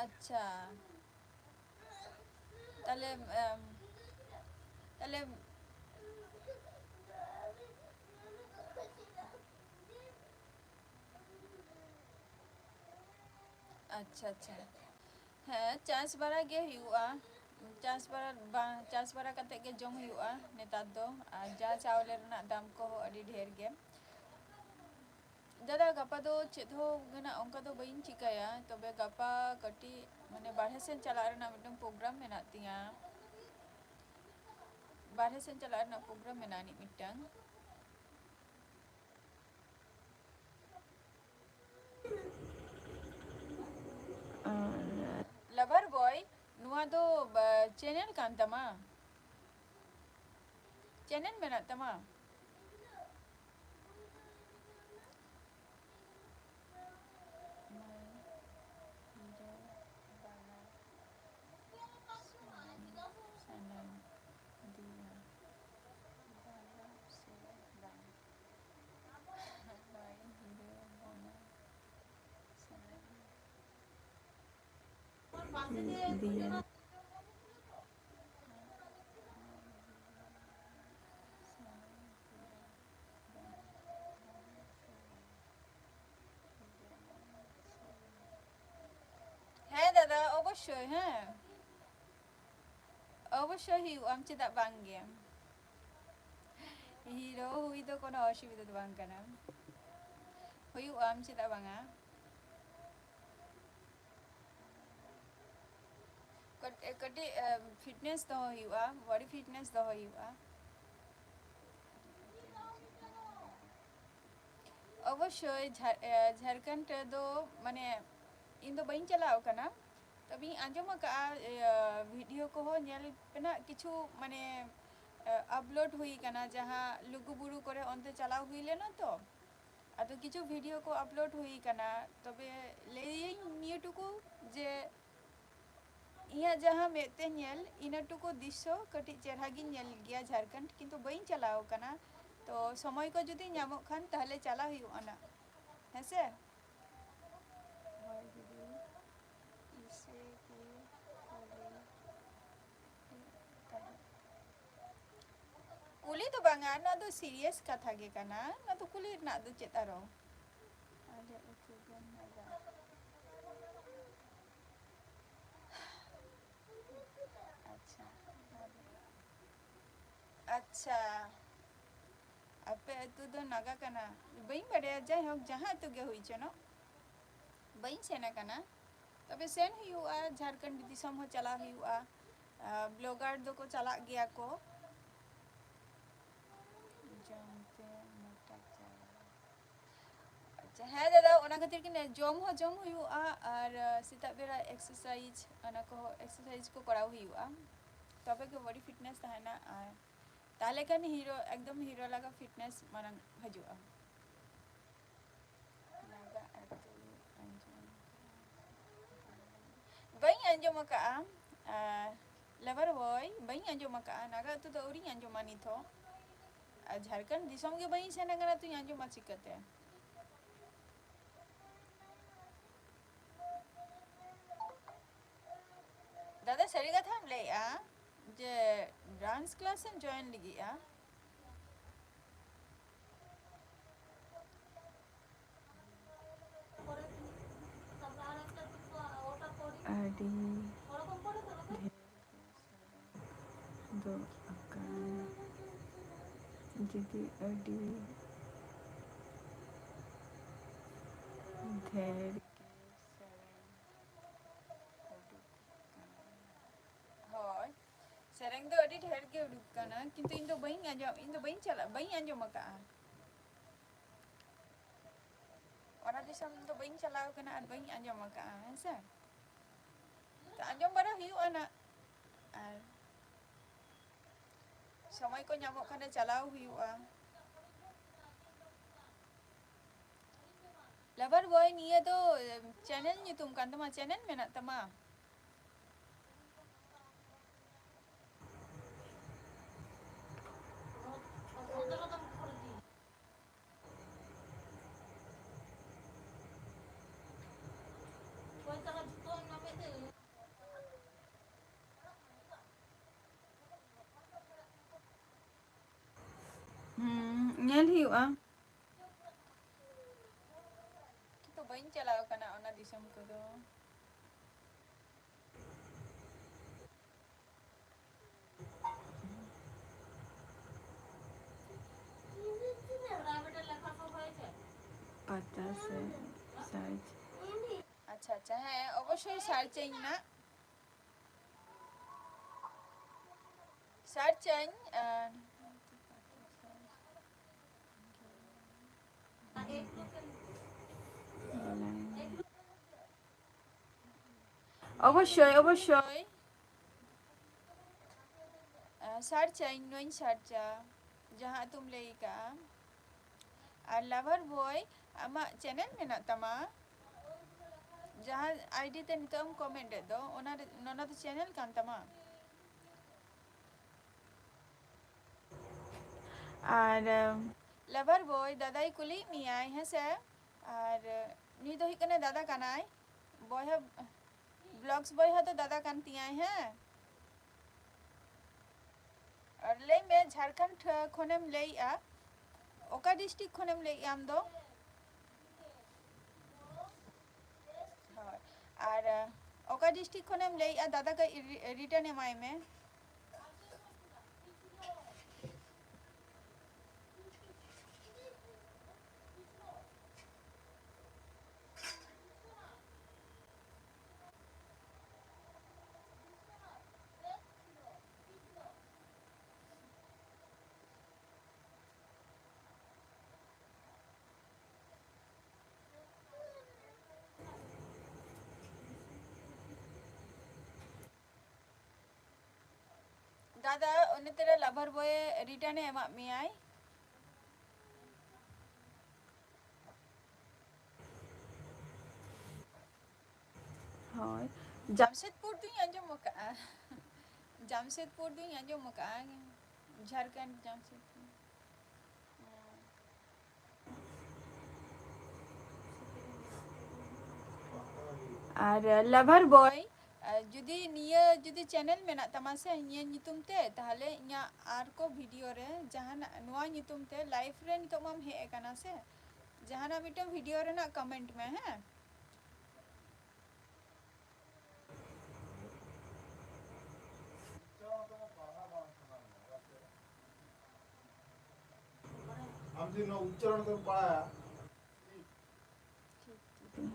ᱟᱪᱪᱷᱟ, ᱛᱟᱦᱞᱮ, ᱮᱢ, ᱛᱟᱦᱞᱮ, ᱟᱪᱪᱷᱟ, ᱟᱪᱪᱷᱟ᱾ ᱦᱮᱸ, ᱪᱟᱥ ᱵᱟᱲᱟ ᱜᱮ ᱦᱩᱭᱩᱜᱼᱟ᱾ ᱪᱟᱥ ᱵᱟᱲᱟ ᱵᱟᱝ, ᱪᱟᱥ ᱵᱟᱲᱟ ᱠᱟᱛᱮ ᱜᱮ ᱡᱚᱢ ᱦᱩᱭᱩᱜᱼᱟ ᱱᱮᱛᱟᱨ ᱫᱚ᱾ ᱟᱨ ᱡᱟ ᱪᱟᱣᱞᱮ ᱨᱮᱱᱟᱜ ᱫᱟᱢ ᱠᱚᱦᱚᱸ ᱟᱹᱰᱤ ᱰᱷᱮᱨ ᱜᱮ᱾ ᱫᱟᱫᱟ, ᱜᱟᱯᱟ ᱫᱚ ᱪᱮᱫ ᱦᱚᱸ ᱜᱮ ᱱᱟᱜ ᱚᱱᱠᱟ ᱫᱚ ᱵᱟᱹᱧ ᱪᱤᱠᱟᱹᱭᱟ, ᱛᱚᱵᱮ ᱜᱟᱯᱟ ᱠᱟᱹᱴᱤᱡ ᱢᱟᱱᱮ ᱵᱟᱨᱦᱮ ᱥᱮᱱ ᱪᱟᱞᱟᱜ ᱨᱮᱱᱟᱜ ᱢᱤᱫᱴᱟᱝ ᱯᱨᱳᱜᱨᱟᱢ ᱢᱮᱱᱟᱜ ᱛᱤᱧᱟᱹ᱾ ᱵᱟᱨᱦᱮ ᱥᱮᱱ ᱪᱟᱞᱟᱜ ᱨᱮᱱᱟᱜ ᱯᱨᱳᱜᱨᱟᱢ ᱢᱮᱱᱟᱜᱼᱟ ᱟᱹᱱᱤᱡ ᱢᱤᱫᱴᱟᱝ᱾ ᱞᱟᱵᱷᱟᱨ ᱵᱚᱭ, ᱱᱚᱣᱟ ᱫᱚ, ᱵᱟ, ᱪᱮᱱᱮᱞ ᱠᱟᱱ ᱛᱟᱢᱟ? ᱪᱮᱱᱮᱞ ᱢᱮᱱᱟᱜ ᱛᱟᱢᱟ? ᱥᱟᱱᱟᱢ ᱫᱤᱭᱟ ᱥᱮ ᱵᱟᱝ? ᱫᱤᱭᱟ᱾ ᱦᱮᱸ ᱫᱟᱫᱟ, ᱚᱵᱚᱥᱥᱳᱭ, ᱦᱮᱸ᱾ ᱚᱵᱚᱥᱥᱳᱭ ᱦᱩᱭᱩᱜᱼᱟᱢ, ᱪᱮᱫᱟᱜ ᱵᱟᱝ ᱜᱮ? ᱦᱤᱨᱳ ᱦᱩᱭ ᱫᱚ ᱠᱳᱱᱳ ᱚᱥᱩᱵᱤᱫᱷᱟ ᱫᱚ ᱵᱟᱝ ᱠᱟᱱᱟ, ᱦᱩᱭᱩᱜᱼᱟᱢ, ᱪᱮᱫᱟᱜ ᱵᱟᱝᱟ? ᱠᱟᱹᱴ-, ᱠᱟᱹᱴᱤᱡ, ᱮ, ᱯᱷᱤᱴᱱᱮᱥ ᱫᱚᱦᱚ ᱦᱩᱭᱩᱜᱼᱟ, ᱵᱚᱰᱤ ᱯᱷᱤᱴᱱᱮᱥ ᱫᱚᱦᱚ ᱦᱩᱭᱩᱜᱼᱟ᱾ ᱚᱵᱚᱥᱥᱳᱭ ᱡᱷᱟ-, ᱮ, ᱡᱷᱟᱲᱠᱷᱚᱸᱰ ᱨᱮᱫᱚ, ᱢᱟᱱᱮ, ᱤᱧ ᱫᱚ ᱵᱟᱹᱧ ᱪᱟᱞᱟᱣ ᱟᱠᱟᱱᱟ, ᱛᱚᱵᱮᱧ ᱟᱸᱡᱚᱢ ᱟᱠᱟᱫᱼᱟ, ᱤᱭᱟᱹ, ᱵᱷᱤᱰᱤᱭᱳ ᱠᱚᱦᱚᱸ ᱧᱮᱞ ᱨᱮᱱᱟᱜ ᱠᱤᱪᱷᱩ, ᱢᱟᱱᱮ, ᱮ, ᱟᱯᱞᱳᱰ ᱦᱩᱭ ᱟᱠᱟᱱᱟ, ᱡᱟᱦᱟᱸ ᱞᱩᱜᱩᱵᱩᱨᱩ ᱠᱚᱨᱮ ᱚᱱᱛᱮ ᱪᱟᱞᱟᱣ ᱦᱩᱭ ᱞᱮᱱᱟ ᱛᱚ᱾ ᱟᱫᱚ ᱠᱤᱪᱷᱩ ᱵᱷᱤᱰᱤᱭᱳ ᱠᱚ ᱟᱯᱞᱳᱰ ᱦᱩᱭ ᱟᱠᱟᱱᱟ, ᱛᱚᱵᱮ ᱞᱟᱹᱭᱟᱹᱧ ᱱᱤᱭᱟᱹ ᱴᱩᱠᱩ ᱡᱮ ᱤᱧᱟᱹᱜ ᱡᱟᱦᱟᱸ ᱢᱮᱫ ᱛᱮ ᱧᱮᱞ, ᱤᱱᱟᱹ ᱴᱩᱠᱩ ᱫᱨᱤᱥᱥᱚ ᱠᱟᱹᱴᱤᱡ ᱪᱮᱦᱨᱟ ᱜᱤᱧ ᱧᱮᱞ ᱜᱮᱭᱟ ᱡᱷᱟᱲᱠᱷᱚᱸᱰ, ᱠᱤᱱᱛᱩ ᱵᱟᱹᱧ ᱪᱟᱞᱟᱣ ᱟᱠᱟᱱᱟ᱾ ᱛᱚ ᱥᱚᱢᱚᱭ ᱠᱚ ᱡᱩᱫᱤ ᱧᱟᱢᱚᱜ ᱠᱷᱟᱱ ᱛᱟᱦᱞᱮ ᱪᱟᱞᱟᱣ ᱦᱩᱭᱩᱜᱼᱟ ᱱᱟᱜ, ᱦᱮᱸ ᱥᱮ? ᱦᱳᱭ ᱫᱤᱫᱤ, ᱤᱥ, ᱟᱨ ᱱᱚᱣᱟ ᱫᱚ ᱥᱤᱨᱤᱭᱟᱥ ᱠᱟᱛᱷᱟ ᱜᱮ ᱠᱟᱱᱟ, ᱱᱚᱣᱟ ᱫᱚ ᱠᱩᱞᱤ ᱨᱮᱱᱟᱜ ᱫᱚ ᱪᱮᱫ ᱟᱨᱚ? ᱟᱞᱮ ᱟᱹᱛᱩ ᱫᱚ ᱱᱟᱜᱟ᱾ ᱟᱪᱪᱷᱟ, ᱟᱪᱪᱷᱟ, ᱟᱯᱮ ᱟᱹᱛᱩ ᱫᱚ ᱱᱟᱜᱟ ᱠᱟᱱᱟ? ᱵᱟᱹᱧ ᱵᱟᱰᱟᱭᱟ, ᱡᱟᱭᱦᱳᱠ, ᱡᱟᱦᱟᱸ ᱟᱹᱛᱩ ᱜᱮ ᱦᱩᱭ ᱪᱚᱱᱚᱜ, ᱵᱟᱹᱧ ᱥᱮᱱ ᱟᱠᱟᱱᱟ᱾ ᱛᱚᱵᱮ ᱥᱮᱱ ᱦᱩᱭᱩᱜᱼᱟ, ᱡᱷᱟᱲᱠᱷᱚᱸᱰ ᱫᱤᱥᱚᱢ ᱦᱚᱸ ᱪᱟᱞᱟᱜ ᱦᱩᱭᱩᱜᱼᱟ᱾ ᱟᱨ ᱵᱞᱚᱜᱟᱨ ᱫᱚᱠᱚ ᱪᱟᱞᱟᱜ ᱜᱮᱭᱟ ᱠᱚ᱾ ᱡᱚᱢᱛᱮ ᱢᱚᱴᱟ ᱪᱟᱵᱟ᱾ ᱟᱪᱪᱷᱟ, ᱦᱮᱸ ᱫᱟᱫᱟ, ᱚᱱᱟ ᱠᱷᱟᱹᱛᱤᱨ ᱜᱮ ᱡᱚᱢ ᱦᱚᱸ ᱡᱚᱢ ᱦᱩᱭᱩᱜᱼᱟ, ᱟᱨ ᱥᱮᱛᱟᱜ ᱵᱮᱲᱟ ᱮᱠᱥᱟᱨᱥᱟᱭᱤᱡᱽ, ᱚᱱᱟ ᱠᱚᱦᱚᱸ ᱮᱠᱥᱟᱨᱥᱟᱭᱤᱡᱽ ᱠᱚ ᱠᱚᱨᱟᱣ ᱦᱩᱭᱩᱜᱼᱟ, ᱛᱚᱵᱮ ᱜᱮ ᱵᱚᱰᱤ ᱯᱷᱤᱴᱱᱮᱥ ᱛᱟᱦᱮᱱᱟ᱾ ᱟᱨ ᱛᱟᱦᱚᱞᱮ ᱠᱷᱟᱱ ᱦᱤᱨᱳ, ᱮᱠᱫᱚᱢ ᱦᱤᱨᱳ ᱞᱮᱠᱟ ᱯᱷᱤᱴᱱᱮᱥ ᱢᱟᱨᱟᱝ ᱦᱤᱡᱩᱜᱼᱟ᱾ ᱱᱟᱜᱟ ᱟᱹᱛᱩ ᱟᱸᱡᱚᱢ, ᱵᱟᱹᱧ ᱟᱸᱡᱚᱢ ᱟᱠᱟᱫᱼᱟ᱾ ᱟᱨ ᱞᱮᱵᱟᱨ ᱵᱚᱭ, ᱵᱟᱹᱧ ᱟᱸᱡᱚᱢ ᱟᱠᱟᱫᱼᱟ, ᱱᱟᱜᱟ ᱟᱹᱛᱩ ᱫᱚ ᱟᱹᱣᱨᱤᱧ ᱟᱸᱡᱚᱢᱟ ᱱᱤᱛ ᱦᱚᱸ᱾ ᱟᱨ ᱡᱷᱟᱲᱠᱷᱚᱸᱰ ᱫᱤᱥᱚᱢ ᱜᱮ ᱵᱟᱹᱧ ᱥᱮᱱ ᱟᱠᱟᱱᱟ, ᱛᱚᱧ ᱟᱸᱡᱚᱢᱟ ᱪᱤᱠᱟᱹᱛᱮ? ᱫᱟᱫᱟ, ᱥᱟᱹᱨᱤ ᱠᱟᱛᱷᱟᱢ ᱞᱟᱹᱭᱮᱜᱼᱟ ᱡᱮ ᱰᱟᱱᱥ ᱠᱞᱟᱥ ᱮᱢ ᱡᱚᱭᱮᱱ ᱞᱟᱹᱜᱤᱫᱼᱟ? ᱟᱹᱰᱤ ᱰᱷᱮᱨ ᱜᱮ ᱥᱮᱨᱮᱧ ᱫᱚ ᱟᱠᱟᱱ ᱡᱩᱫᱤ ᱟᱹᱰᱤ ᱰᱷᱮᱨ ᱜᱮ ᱥᱮᱨᱮᱧ ᱩᱰᱩᱠ ᱟᱠᱟᱱ᱾ ᱦᱳᱭ, ᱥᱮᱨᱮᱧ ᱫᱚ ᱟᱹᱰᱤ ᱰᱷᱮᱨ ᱜᱮ ᱩᱰᱩᱠ ᱟᱠᱟᱱᱟ, ᱠᱤᱱᱛᱩ ᱤᱧ ᱫᱚ ᱵᱟᱹᱧ ᱟᱸᱡᱚᱢ, ᱤᱧ ᱫᱚ ᱵᱟᱹᱧ ᱪᱟᱞᱟᱜ, ᱵᱟᱹᱧ ᱟᱸᱡᱚᱢ ᱟᱠᱟᱫᱼᱟ᱾ ᱚᱱᱟ ᱫᱤᱥᱚᱢ ᱫᱚ ᱵᱟᱹᱧ ᱪᱟᱞᱟᱣ ᱟᱠᱟᱱᱟ ᱟᱨ ᱵᱟᱹᱧ ᱟᱸᱡᱚᱢ ᱟᱠᱟᱫᱼᱟ, ᱦᱮᱸ ᱥᱮ? ᱛᱚ, ᱟᱸᱡᱚᱢ ᱵᱟᱲᱟ ᱦᱩᱭᱩᱜᱼᱟ ᱱᱟᱜ, ᱟᱨ ᱥᱚᱢᱚᱭ ᱠᱚ ᱧᱟᱢᱚᱜ ᱠᱷᱟᱱ ᱪᱟᱞᱟᱣ ᱦᱩᱭᱩᱜᱼᱟ᱾ ᱞᱟᱵᱷᱟᱨ ᱵᱚᱭ, ᱱᱤᱭᱟᱹ ᱫᱚ, ᱮᱢ, ᱪᱮᱱᱮᱞ ᱧᱩᱛᱩᱢ ᱠᱟᱱ ᱛᱟᱢᱟ, ᱪᱮᱱᱮᱞ ᱢᱮᱱᱟᱜ ᱛᱟᱢᱟ? ᱦᱩᱭᱩᱜᱼᱟ᱾ ᱛᱚ ᱵᱟᱹᱧ ᱪᱟᱞᱟᱣ ᱠᱟᱱᱟ ᱚᱱᱟ ᱫᱤᱥᱚᱢ ᱠᱚᱫᱚ᱾ ᱯᱟᱛᱟ ᱥᱮ ᱥᱟᱨᱪ? ᱟᱪᱪᱷᱟ, ᱟᱪᱪᱷᱟ, ᱦᱮᱸ, ᱚᱵᱚᱥᱥᱳᱭ ᱥᱟᱨᱪ ᱟᱹᱧ ᱱᱟᱜ᱾ ᱥᱟᱨᱪ ᱟᱹᱧ, ᱟᱨ ᱚᱵᱚᱥᱥᱳᱭ, ᱚᱵᱚᱥᱥᱳᱭ᱾ ᱟᱸ, ᱥᱟᱨᱪ ᱟᱹᱧ, ᱱᱚᱣᱟᱧ ᱥᱟᱨᱪᱟ, ᱡᱟᱦᱟᱸ ᱟᱹᱛᱩᱢ ᱞᱟᱹᱭ ᱠᱟᱜᱼᱟ᱾ ᱟᱨ ᱞᱟᱵᱷᱟᱨ ᱵᱚᱭ, ᱟᱢᱟᱜ ᱪᱮᱱᱮᱞ ᱢᱮᱱᱟᱜ ᱛᱟᱢᱟ? ᱡᱟᱦᱟᱸ ᱟᱭᱰᱤ ᱛᱮ ᱱᱤᱛᱚᱜ ᱮᱢ ᱠᱚᱢᱮᱱᱴ ᱮᱫ ᱫᱚ, ᱚᱱᱟ ᱨᱮ, ᱚᱱᱟ ᱫᱚ ᱪᱮᱱᱮᱞ ᱠᱟᱱ ᱛᱟᱢᱟ? ᱟᱨ, ᱟᱢ, ᱞᱟᱵᱷᱟᱨ ᱵᱚᱭ, ᱫᱟᱫᱟᱭ ᱠᱩᱞᱤᱭᱮᱫ ᱢᱮᱭᱟᱭ, ᱦᱮᱸ ᱥᱮ? ᱟᱨ, ᱱᱩᱭ ᱫᱚ ᱦᱩᱭᱩᱜ ᱠᱟᱱᱟ ᱫᱟᱫᱟ ᱠᱟᱱᱟᱭ, ᱵᱚᱭᱦᱟ, ᱵᱞᱚᱜᱥ ᱵᱚᱭᱦᱟ ᱫᱚ ᱫᱟᱫᱟ ᱠᱟᱱ ᱛᱤᱧᱟᱭ, ᱦᱮᱸ? ᱟᱨ ᱞᱟᱹᱭ ᱢᱮ, ᱡᱷᱟᱲᱠᱷᱚᱸᱰ ᱠᱷᱚᱱᱮᱢ ᱞᱟᱹᱭᱮᱜᱼᱟ, ᱚᱠᱟ ᱰᱤᱥᱴᱨᱤᱠᱴ ᱠᱷᱚᱱᱮᱢ ᱞᱟᱹᱭᱮᱜᱼᱟ ᱟᱢ ᱫᱚ? ᱦᱳᱭ, ᱟᱨ, ᱚᱠᱟ ᱰᱤᱥᱴᱨᱤᱠᱴ ᱠᱷᱚᱱᱮᱢ ᱞᱟᱹᱭᱮᱜᱼᱟ ᱫᱟᱫᱟ? ᱠᱟᱹᱡ ᱨᱤ-, ᱨᱤᱴᱟᱨᱱ ᱮᱢᱟᱭ ᱢᱮ᱾ ᱫᱟᱫᱟ, ᱩᱱᱤ ᱛᱮᱨᱮ ᱞᱟᱵᱷᱟᱨ ᱵᱚᱭᱮ ᱨᱤᱴᱟᱨᱱ ᱮ ᱮᱢᱟᱜ ᱢᱮᱭᱟᱭ᱾ ᱦᱳᱭ, ᱡᱟᱢᱥᱮᱫᱽᱯᱩᱨ ᱫᱩᱧ ᱟᱸᱡᱚᱢ ᱟᱠᱟᱜᱼᱟ, ᱡᱟᱢᱥᱮᱫᱽᱯᱩᱨ ᱫᱩᱧ ᱟᱸᱡᱚᱢ ᱟᱠᱟᱜᱼᱟ, ᱡᱷᱟᱲᱠᱷᱚᱸᱰ ᱡᱟᱢᱥᱮᱫᱽᱯᱩᱨ᱾ ᱟᱨ ᱞᱟᱵᱷᱟᱨ ᱵᱚᱭ, ᱟᱨ ᱡᱩᱫᱤ ᱱᱤᱭᱟᱹ ᱡᱩᱫᱤ channel ᱢᱮᱱᱟᱜ ᱛᱟᱢᱟ ᱥᱮ ᱱᱤᱭᱟᱹ ᱧᱩᱛᱩᱢ ᱛᱮ, ᱛᱟᱦᱞᱮ ᱤᱧᱟᱹᱜ ᱟᱨ ᱠᱚ video ᱨᱮ ᱡᱟᱦᱟᱱᱟᱜ ᱱᱚᱣᱟ ᱧᱩᱛᱩᱢ ᱛᱮ live ᱨᱮ ᱱᱤᱛᱚᱜ ᱢᱟᱢ ᱦᱮᱡ ᱟᱠᱟᱱᱟ ᱥᱮ, ᱡᱟᱦᱟᱱᱟᱜ ᱢᱤᱫᱴᱟᱝ video ᱨᱮᱱᱟᱜ comment ᱢᱮ, ᱦᱮᱸ? ᱟᱢ ᱡᱩᱫᱤ ᱱᱚᱣᱟ ᱩᱪᱪᱟᱨᱚᱱ ᱛᱮᱢ ᱯᱟᱲᱦᱟᱭᱟ,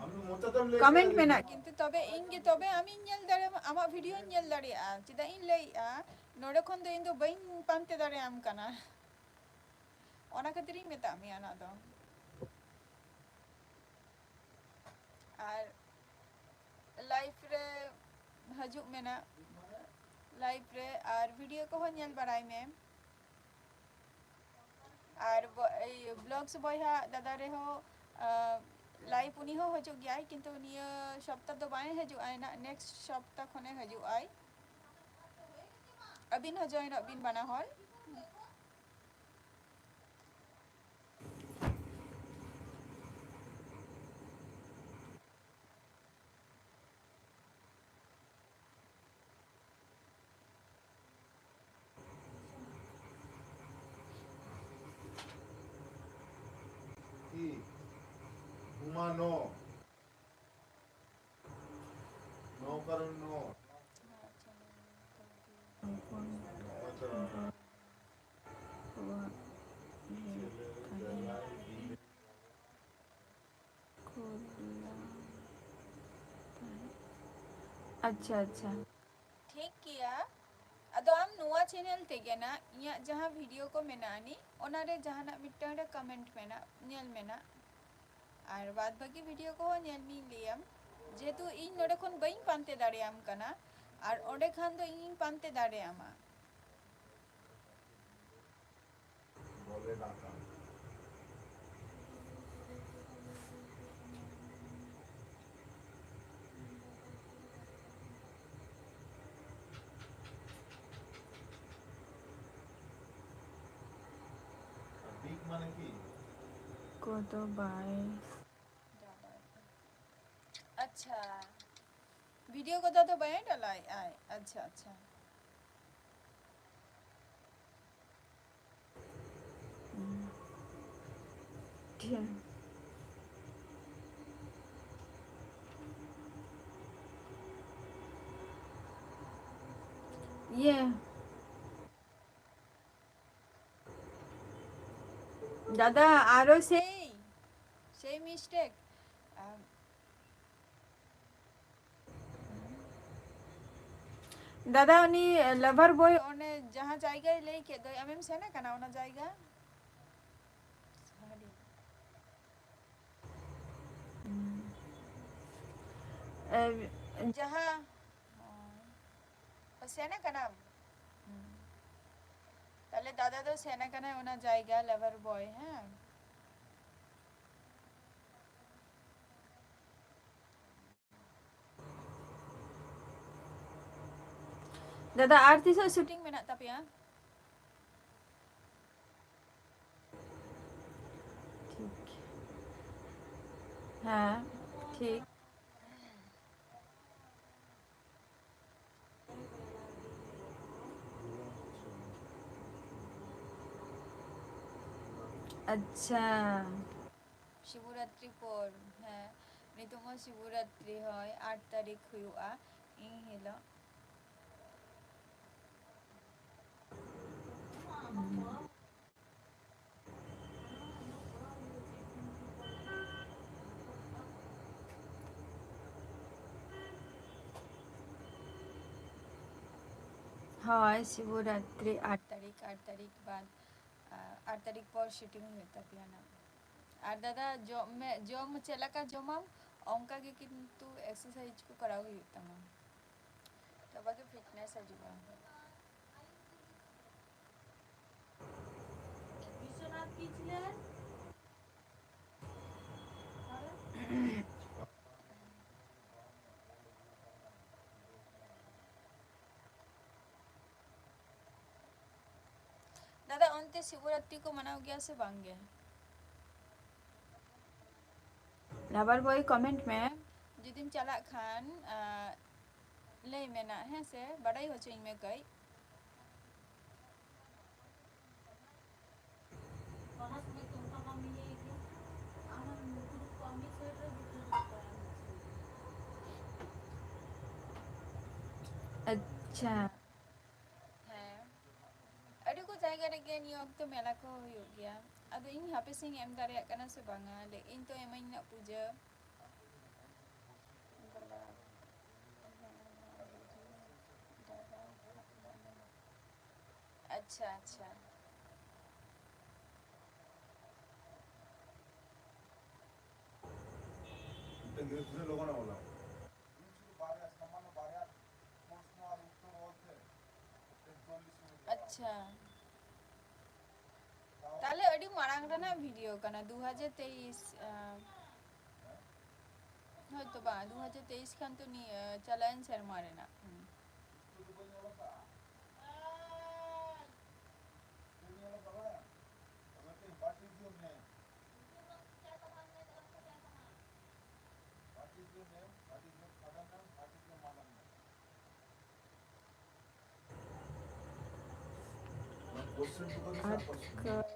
ᱟᱢ ᱫᱚ ᱢᱚᱪᱟ ᱛᱮᱢ ᱞᱟᱹᱭ comment ᱠᱮᱫᱟ ᱡᱮ ᱢᱮᱱᱟᱜ, ᱠᱤᱱᱛᱩ ᱛᱚᱵᱮ ᱤᱧ ᱜᱮ, ᱛᱚᱵᱮ ᱟᱢᱤᱧ ᱧᱮᱞ ᱫᱟᱲᱮᱭᱟᱢᱟ, ᱟᱢᱟᱜ videoᱧ ᱧᱮᱞ ᱫᱟᱲᱮᱭᱟᱜᱼᱟ᱾ ᱪᱮᱫᱟᱜ ᱤᱧ ᱞᱟᱹᱭᱮᱜᱼᱟ, ᱱᱚᱰᱮ ᱠᱷᱚᱱ ᱫᱚ ᱤᱧ ᱫᱚ ᱵᱟᱹᱧ ᱯᱟᱱᱛᱮ ᱫᱟᱲᱮᱭᱟᱢ ᱠᱟᱱᱟ, ᱚᱱᱟ ᱠᱷᱟᱹᱛᱤᱨᱤᱧ ᱢᱮᱛᱟᱜ ᱢᱮᱭᱟ ᱚᱱᱟ ᱫᱚ᱾ ᱟᱨ live ᱨᱮ ᱦᱤᱡᱩᱜ ᱢᱮ ᱱᱟᱜ, live ᱨᱮ, ᱟᱨ video ᱠᱚᱦᱚᱸ ᱧᱮᱞ ᱵᱟᱲᱟᱭ ᱢᱮ᱾ ᱟᱨ ᱵᱚ-, ᱮᱭ vlogs ᱵᱚᱭᱦᱟ ᱫᱟᱫᱟ ᱨᱮᱦᱚᱸ, ᱟᱸ, live ᱩᱱᱤ ᱦᱚᱸ ᱦᱤᱡᱩᱜ ᱜᱮᱭᱟᱭ, ᱠᱤᱱᱛᱩ ᱱᱤᱭᱟᱹ ᱥᱚᱯᱛᱟ ᱫᱚ ᱵᱟᱭ ᱦᱤᱡᱩᱜᱼᱟ, ᱱᱟᱜ next ᱥᱚᱯᱛᱟ ᱠᱷᱚᱱᱮ ᱦᱤᱡᱩᱜᱼᱟᱭ᱾ ᱟᱹᱵᱤᱱ ᱦᱚᱸ joinᱚᱜ ᱵᱤᱱ ᱵᱟᱱᱟ ᱦᱚᱲ᱾ কি? ঘুমানো। ন কারণ ন। ᱱᱚᱣᱟ ᱪᱮᱱᱮᱞ ᱫᱚ ᱟᱹᱰᱤ ᱦᱚᱯᱚᱱ ᱦᱚᱯᱚᱱ ᱠᱚᱣᱟᱜ ᱜᱮ ᱛᱟᱦᱮᱸ ᱠᱚ ᱞᱟᱹᱭ ᱛᱟᱦᱮᱸᱫ᱾ ᱟᱪᱪᱷᱟ, ᱟᱪᱪᱷᱟ᱾ ᱴᱷᱤᱠ ᱜᱮᱭᱟ, ᱟᱫᱚ ᱟᱢ ᱱᱚᱣᱟ ᱪᱮᱱᱮᱞ ᱛᱮᱜᱮ ᱱᱟᱜ ᱤᱧᱟᱹᱜ ᱡᱟᱦᱟᱸ video ᱠᱚ ᱢᱮᱱᱟᱜ ᱟᱹᱱᱤᱡ, ᱚᱱᱟᱨᱮ ᱡᱟᱦᱟᱱᱟᱜ ᱢᱤᱫᱴᱟᱝ ᱨᱮ comment ᱢᱮᱱᱟᱜ, ᱧᱮᱞ ᱢᱮᱱᱟᱜ, ᱟᱨ ᱵᱟᱫ ᱵᱟᱹᱠᱤ video ᱠᱚᱦᱚᱸ ᱧᱮᱞ ᱢᱤᱧ ᱞᱟᱹᱭᱟᱢ, ᱡᱮᱦᱮᱛᱩ ᱤᱧ ᱱᱚᱰᱮ ᱠᱷᱚᱱ ᱵᱟᱹᱧ ᱯᱟᱱᱛᱮ ᱫᱟᱲᱮᱭᱟᱢ ᱠᱟᱱᱟ, ᱟᱨ ᱚᱸᱰᱮ ᱠᱷᱟᱱ ᱫᱚ ᱤᱧᱤᱧ ᱯᱟᱱᱛᱮ ᱫᱟᱲᱮᱭᱟᱢᱟ᱾ ᱠᱚᱫᱚ ᱵᱟᱭ ᱟᱪᱪᱷᱟ, video ᱵᱷᱤᱰᱤᱭᱳ ᱠᱚᱫᱚ ᱟᱫᱚ ᱵᱟᱭ ᱰᱟᱞᱟᱭᱮᱫᱼᱟᱭ᱾ ᱟᱪᱪᱷᱟ, ᱟᱪᱪᱷᱟ᱾ ᱴᱷᱤᱠ᱾ ᱤᱭᱟᱹ, ᱫᱟᱫᱟ, ᱟᱨᱚ ᱥᱮᱭ, ᱥᱮᱭ ᱢᱤᱥᱴᱮᱠ᱾ ᱟᱢ, ᱫᱟᱫᱟ, ᱩᱱᱤ ᱞᱟᱵᱷᱟᱨ ᱵᱚᱭ ᱚᱱᱮ ᱡᱟᱦᱟᱸ ᱡᱟᱭᱜᱟᱭ ᱞᱟᱹᱭ ᱠᱮᱫ ᱫᱚᱭ, ᱟᱢᱮᱢ ᱥᱮᱱ ᱟᱠᱟᱱᱟ ᱚᱱᱟ ᱡᱟᱭᱜᱟ? ᱮ, ᱡᱟᱦᱟᱸ, ᱚ, ᱥᱮᱱ ᱟᱠᱟᱱᱟᱢ? ᱦᱩᱸ᱾ ᱛᱟᱦᱞᱮ ᱫᱟᱫᱟ ᱫᱚ ᱥᱮᱱ ᱟᱠᱟᱱᱟᱭ ᱚᱱᱟ ᱡᱟᱭᱜᱟ, ᱞᱟᱵᱷᱟᱨ ᱵᱚᱭ, ᱦᱮᱸ? ᱫᱟᱫᱟ, ᱟᱨ ᱛᱤᱥᱚᱜ ᱥᱩᱴᱤᱝ ᱢᱮᱱᱟᱜ ᱛᱟᱯᱮᱭᱟ? ᱴᱷᱤᱠ᱾ ᱦᱮᱸ, ᱴᱷᱤᱠ᱾ ᱟᱪᱪᱷᱟ᱾ ᱥᱤᱵᱚᱨᱟᱛᱨᱤ ᱯᱚᱨ, ᱦᱮᱸ, ᱱᱤᱛᱚᱜ ᱢᱟ ᱥᱤᱵᱚᱨᱟᱛᱨᱤ, ᱦᱳᱭ, ᱟᱴ ᱛᱟᱹᱨᱤᱠᱷ ᱦᱩᱭᱩᱜᱼᱟ, ᱤᱱ ᱦᱤᱞᱳᱜ᱾ ᱦᱳᱭ, ᱥᱤᱵᱚᱨᱟᱛᱨᱤ ᱟᱴ ᱛᱟᱹᱨᱤᱠᱷ, ᱟᱴ ᱛᱟᱹᱨᱤᱠᱷ ᱵᱟᱫ, ᱟ, ᱟᱴ ᱛᱟᱹᱨᱤᱠᱷ ᱯᱚᱨ ᱥᱩᱴᱤᱝ ᱦᱩᱭᱩᱜ ᱛᱟᱯᱮᱭᱟ ᱱᱟᱜ᱾ ᱟᱨ ᱫᱟᱫᱟ, ᱡᱚᱢ ᱢᱮ, ᱡᱚᱢ ᱪᱮᱫ ᱞᱮᱠᱟ ᱡᱚᱢᱟᱢ, ᱚᱱᱠᱟ ᱜᱮ ᱠᱤᱱᱛᱩ ᱮᱠᱥᱟᱨᱥᱟᱭᱤᱡᱽ ᱠᱚ ᱠᱚᱨᱟᱣ ᱦᱩᱭᱩᱜ ᱛᱟᱢᱟ, ᱛᱚᱵᱮ ᱜᱮ ᱯᱷᱤᱴᱱᱮᱥ ᱦᱤᱡᱩᱜᱼᱟ᱾ ᱵᱤᱥᱥᱚᱱᱟᱛᱷ ᱠᱤᱪᱞᱮ᱾ ᱫᱟᱫᱟ, ᱚᱱᱛᱮ ᱥᱤᱵᱚᱨᱟᱛᱨᱤ ᱠᱚ ᱢᱟᱱᱟᱣ ᱜᱮᱭᱟ ᱥᱮ ᱵᱟᱝ ᱜᱮ? ᱞᱟᱵᱷᱟᱨ ᱵᱚᱭ, ᱠᱚᱢᱮᱱᱴ ᱢᱮ᱾ ᱡᱩᱫᱤᱢ ᱪᱟᱞᱟᱜ ᱠᱷᱟᱱ, ᱟᱸ, ᱞᱟᱹᱭ ᱢᱮ ᱱᱟᱜ, ᱦᱮᱸ ᱥᱮ, ᱵᱟᱰᱟᱭ ᱦᱚᱪᱚᱧ ᱢᱮ ᱠᱟᱹᱡ᱾ ᱯᱟᱲᱦᱟᱜ ᱥᱚᱢᱚᱭ ᱛᱚ ᱚᱱᱠᱟ ᱵᱟᱢ ᱤᱭᱟᱹᱭ ᱜᱮᱭᱟ᱾ ᱟᱢ ᱫᱩᱲᱩᱵ ᱠᱚᱜ ᱟᱢ ᱢᱤᱫ ᱥᱟᱭᱤᱰ ᱨᱮ, ᱜᱤᱫᱽᱨᱟᱹ ᱫᱩᱲᱩᱵ ᱠᱚᱜ ᱟᱭ ᱢᱤᱫ ᱥᱟᱭᱤᱰ ᱨᱮ᱾ ᱟᱪᱪᱷᱟ᱾ ᱦᱮᱸ, ᱟᱹᱰᱤ ᱠᱚ ᱡᱟᱭᱜᱟ ᱨᱮᱜᱮ ᱱᱤᱭᱟᱹ ᱚᱠᱛᱚ ᱢᱮᱞᱟ ᱠᱚ ᱦᱩᱭᱩᱜ ᱜᱮᱭᱟ᱾ ᱟᱫᱚ ᱤᱧ ᱦᱟᱯᱮ ᱥᱮᱧ ᱮᱢ ᱫᱟᱲᱮᱭᱟᱜ ᱠᱟᱱᱟ ᱥᱮ ᱵᱟᱝᱟ, ᱞᱟᱹᱭ ᱤᱧ ᱛᱚ ᱮᱢᱟᱹᱧ ᱱᱟᱜ ᱯᱩᱡᱟᱹ᱾ ᱟᱪᱪᱷᱟ, ᱟᱪᱪᱷᱟ᱾ ᱢᱤᱫᱴᱮᱱ ᱜᱤᱫᱽᱨᱟᱹ ᱛᱤᱱᱟᱹᱜ ᱞᱚᱜᱚᱱᱮ ᱚᱞᱟ? ᱟᱪᱪᱷᱟ᱾ ᱛᱟᱦᱞᱮ ᱟᱹᱰᱤ ᱢᱟᱲᱟᱝ ᱨᱮᱱᱟᱜ ᱵᱷᱤᱰᱤᱭᱳ ᱠᱟᱱᱟ, ᱫᱩ ᱦᱟᱡᱟᱨ ᱛᱮᱭᱤᱥ, ᱟᱸ, ᱦᱳᱭᱛᱚ ᱵᱟᱝ, ᱫᱩ ᱦᱟᱡᱟᱨ ᱛᱮᱭᱤᱥ ᱠᱷᱟᱱ ᱛᱚ ᱱᱤᱭᱟᱹ ᱪᱟᱞᱟᱣᱮᱱ ᱥᱮᱨᱢᱟ ᱨᱮᱱᱟᱜ᱾ ᱦᱩᱸ᱾ ᱟᱴᱠᱟᱣ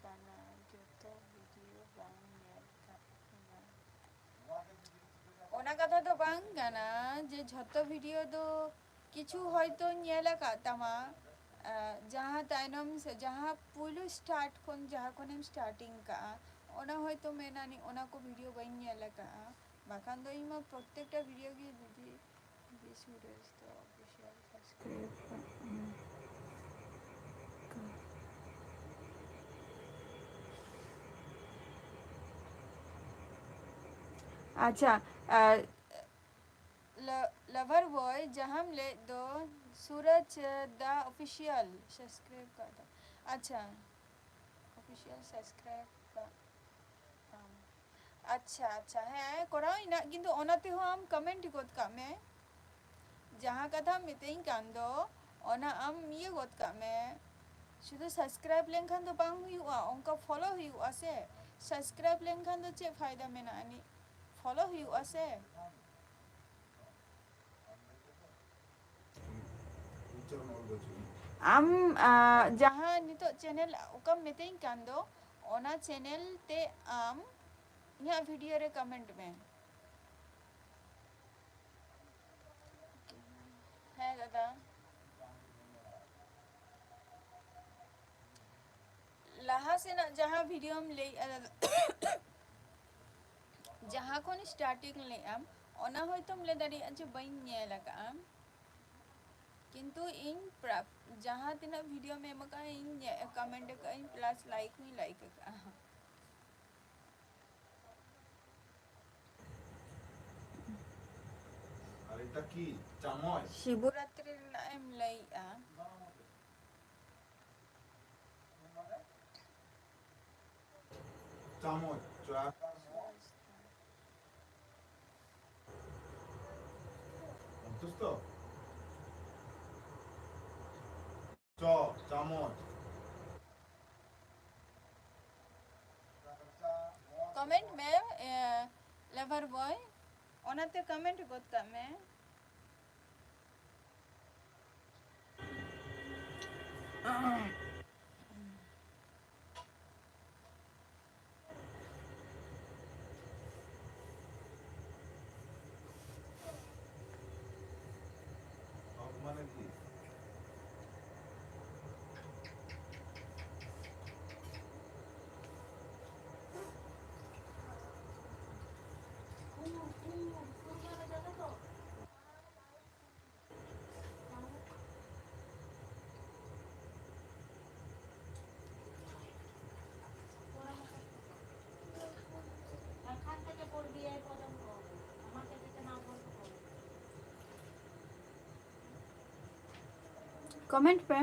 ᱠᱟᱱᱟ, ᱡᱚᱛᱚ ᱵᱷᱤᱰᱤᱭᱳ ᱵᱟᱝ ᱧᱮᱞ ᱠᱟᱜ ᱠᱟᱱᱟ᱾ ᱚᱱᱟ ᱠᱟᱛᱷᱟ ᱫᱚ ᱵᱟᱝ ᱠᱟᱱᱟ ᱡᱮ ᱡᱷᱚᱛᱚ ᱵᱷᱤᱰᱤᱭᱳ ᱫᱚ, ᱠᱤᱪᱷᱩ ᱦᱚᱭᱛᱳ ᱧᱮᱞ ᱟᱠᱟᱫ ᱛᱟᱢᱟ, ᱟᱸ, ᱡᱟᱦᱟᱸ ᱛᱟᱭᱱᱚᱢ ᱥᱮ ᱡᱟᱦᱟᱸ ᱯᱩᱭᱞᱩ start ᱠᱷᱚᱱ ᱡᱟᱦᱟᱸ ᱠᱷᱚᱱᱮᱢ starting ᱠᱟᱜᱼᱟ, ᱚᱱᱟ ᱦᱚᱭᱛᱳ ᱢᱮᱱᱟ ᱱᱤ ᱚᱱᱟ ᱠᱚ ᱵᱷᱤᱰᱤᱭᱳ ᱵᱟᱹᱧ ᱧᱮᱞ ᱟᱠᱟᱫᱼᱟ, ᱵᱟᱠᱷᱟᱱ ᱫᱚ ᱤᱧ ᱢᱟ ᱯᱨᱚᱛᱛᱮᱠᱴᱟ ᱵᱷᱤᱰᱤᱭᱳ ᱜᱮ ᱡᱩᱫᱤ ᱵᱤᱥ ᱵᱷᱤᱰᱤᱭᱳ ᱫᱚ ᱚᱵᱚᱥᱥᱳᱭ subscribe ᱠᱟᱜ ᱢᱮ᱾ ᱟᱪᱪᱷᱟ, ᱟᱨ ᱞᱟ-, lover boy ᱡᱟᱦᱟᱸᱢ ᱞᱟᱹᱭᱮᱫ ᱫᱚ, ᱥᱩᱨᱚᱡᱽ ᱫᱟ official subscribe ᱠᱟᱜ ᱫᱚ᱾ ᱟᱪᱪᱷᱟ, official subscribe ᱠᱟᱜ ᱟᱢ᱾ ᱟᱪᱪᱷᱟ, ᱟᱪᱪᱷᱟ, ᱦᱮᱸ, ᱠᱚᱨᱟᱣ ᱤᱧ ᱱᱟᱜ, ᱠᱤᱱᱛᱩ ᱚᱱᱟ ᱛᱮᱦᱚᱸ ᱟᱢ comment ᱜᱚᱫ ᱠᱟᱜ ᱢᱮ᱾ ᱡᱟᱦᱟᱸ ᱠᱟᱛᱷᱟᱢ ᱢᱤᱛᱟᱹᱧ ᱠᱟᱱ ᱫᱚ, ᱚᱱᱟ ᱟᱢ ᱤᱭᱟᱹ ᱜᱚᱫ ᱠᱟᱜ ᱢᱮ᱾ ᱥᱩᱫᱷᱩ subscribe ᱞᱮᱱᱠᱷᱟᱱ ᱫᱚ ᱵᱟᱝ ᱦᱩᱭᱩᱜᱼᱟ, ᱚᱱᱠᱟ follow ᱦᱩᱭᱩᱜᱼᱟ ᱥᱮ᱾ Subscribe ᱞᱮᱱᱠᱷᱟᱱ ᱫᱚ ᱪᱮᱫ ᱯᱷᱟᱭᱫᱟ ᱢᱮᱱᱟᱜᱼᱟ ᱟᱹᱱᱤᱡ? Follow ᱦᱩᱭᱩᱜᱼᱟ ᱥᱮ᱾ ᱟᱢ, ᱟ, ᱡᱟᱦᱟᱸ ᱱᱤᱛᱚᱜ ᱪᱮᱱᱮᱞ ᱚᱠᱟᱢ ᱢᱤᱛᱟᱹᱧ ᱠᱟᱱ ᱫᱚ, ᱚᱱᱟ ᱪᱮᱱᱮᱞ ᱛᱮ ᱟᱢ ᱤᱧᱟᱹᱜ ᱵᱷᱤᱰᱤᱭᱳ ᱨᱮ ᱠᱚᱢᱮᱱᱴ ᱢᱮ᱾ ᱦᱮᱸ ᱫᱟᱫᱟ, ᱞᱟᱦᱟ ᱥᱮᱱᱟᱜ ᱡᱟᱦᱟᱸ ᱵᱷᱤᱰᱤᱭᱳᱢ ᱞᱟᱹᱭᱮᱫᱼᱟ ᱫᱟᱫᱟ, ᱡᱟᱦᱟᱸ ᱠᱷᱚᱱ ᱥᱴᱟᱨᱴᱤᱝ ᱞᱮᱫ ᱟᱢ, ᱚᱱᱟ ᱦᱚᱭᱛᱳᱢ ᱞᱟᱹᱭ ᱫᱟᱲᱮᱭᱟᱜᱼᱟ ᱡᱮ ᱵᱟᱹᱧ ᱧᱮᱞ ᱟᱠᱟᱫᱼᱟ, ᱠᱤᱱᱛᱩ ᱤᱧ ᱯᱨᱟ-, ᱡᱟᱦᱟᱸ ᱛᱤᱱᱟᱹᱜ ᱵᱷᱤᱰᱤᱭᱳᱢ ᱮᱢ ᱟᱠᱟᱫᱼᱟ, ᱤᱧ ᱧᱮ-, ᱠᱚᱢᱮᱱᱴ ᱟᱠᱟᱫᱼᱟᱹᱧ, ᱯᱞᱟᱥ ᱞᱟᱭᱤᱠ ᱦᱚᱸᱧ ᱞᱟᱭᱤᱠ ᱟᱠᱟᱫᱼᱟ᱾ ᱟᱨ ᱮᱴᱟ ᱠᱤ ᱪᱟᱢᱚᱪ? ᱥᱤᱵᱚᱨᱟᱛᱨᱤ ᱨᱮᱱᱟᱜ ᱮᱢ ᱞᱟᱹᱭᱮᱜᱼᱟ? ᱪᱟᱢᱚᱪ, ᱪᱟ-, ᱥᱚᱱᱛᱩᱥᱴᱚ? ᱪᱚ, ᱪᱟᱢᱚᱪ᱾ ᱠᱚᱢᱮᱱᱴ ᱢᱮ, ᱮ, ᱞᱟᱵᱷᱟᱨ ᱵᱚᱭ, ᱚᱱᱟᱛᱮ ᱠᱚᱢᱮᱱᱴ ᱜᱚᱫ ᱠᱟᱜ ᱢᱮ᱾ ᱚᱯ ᱢᱟᱱᱮ ᱪᱮᱫ? ᱠᱚᱢᱮᱱᱴ ᱯᱮ᱾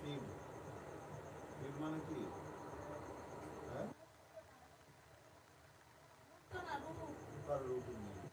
ᱯᱷᱤᱞ, ᱯᱷᱤᱞ ᱢᱟᱱᱮ ᱪᱮᱫ? ᱦᱮᱸ? ᱚᱠᱟ ᱨᱩᱯ ᱤᱧ ᱧᱮᱞ?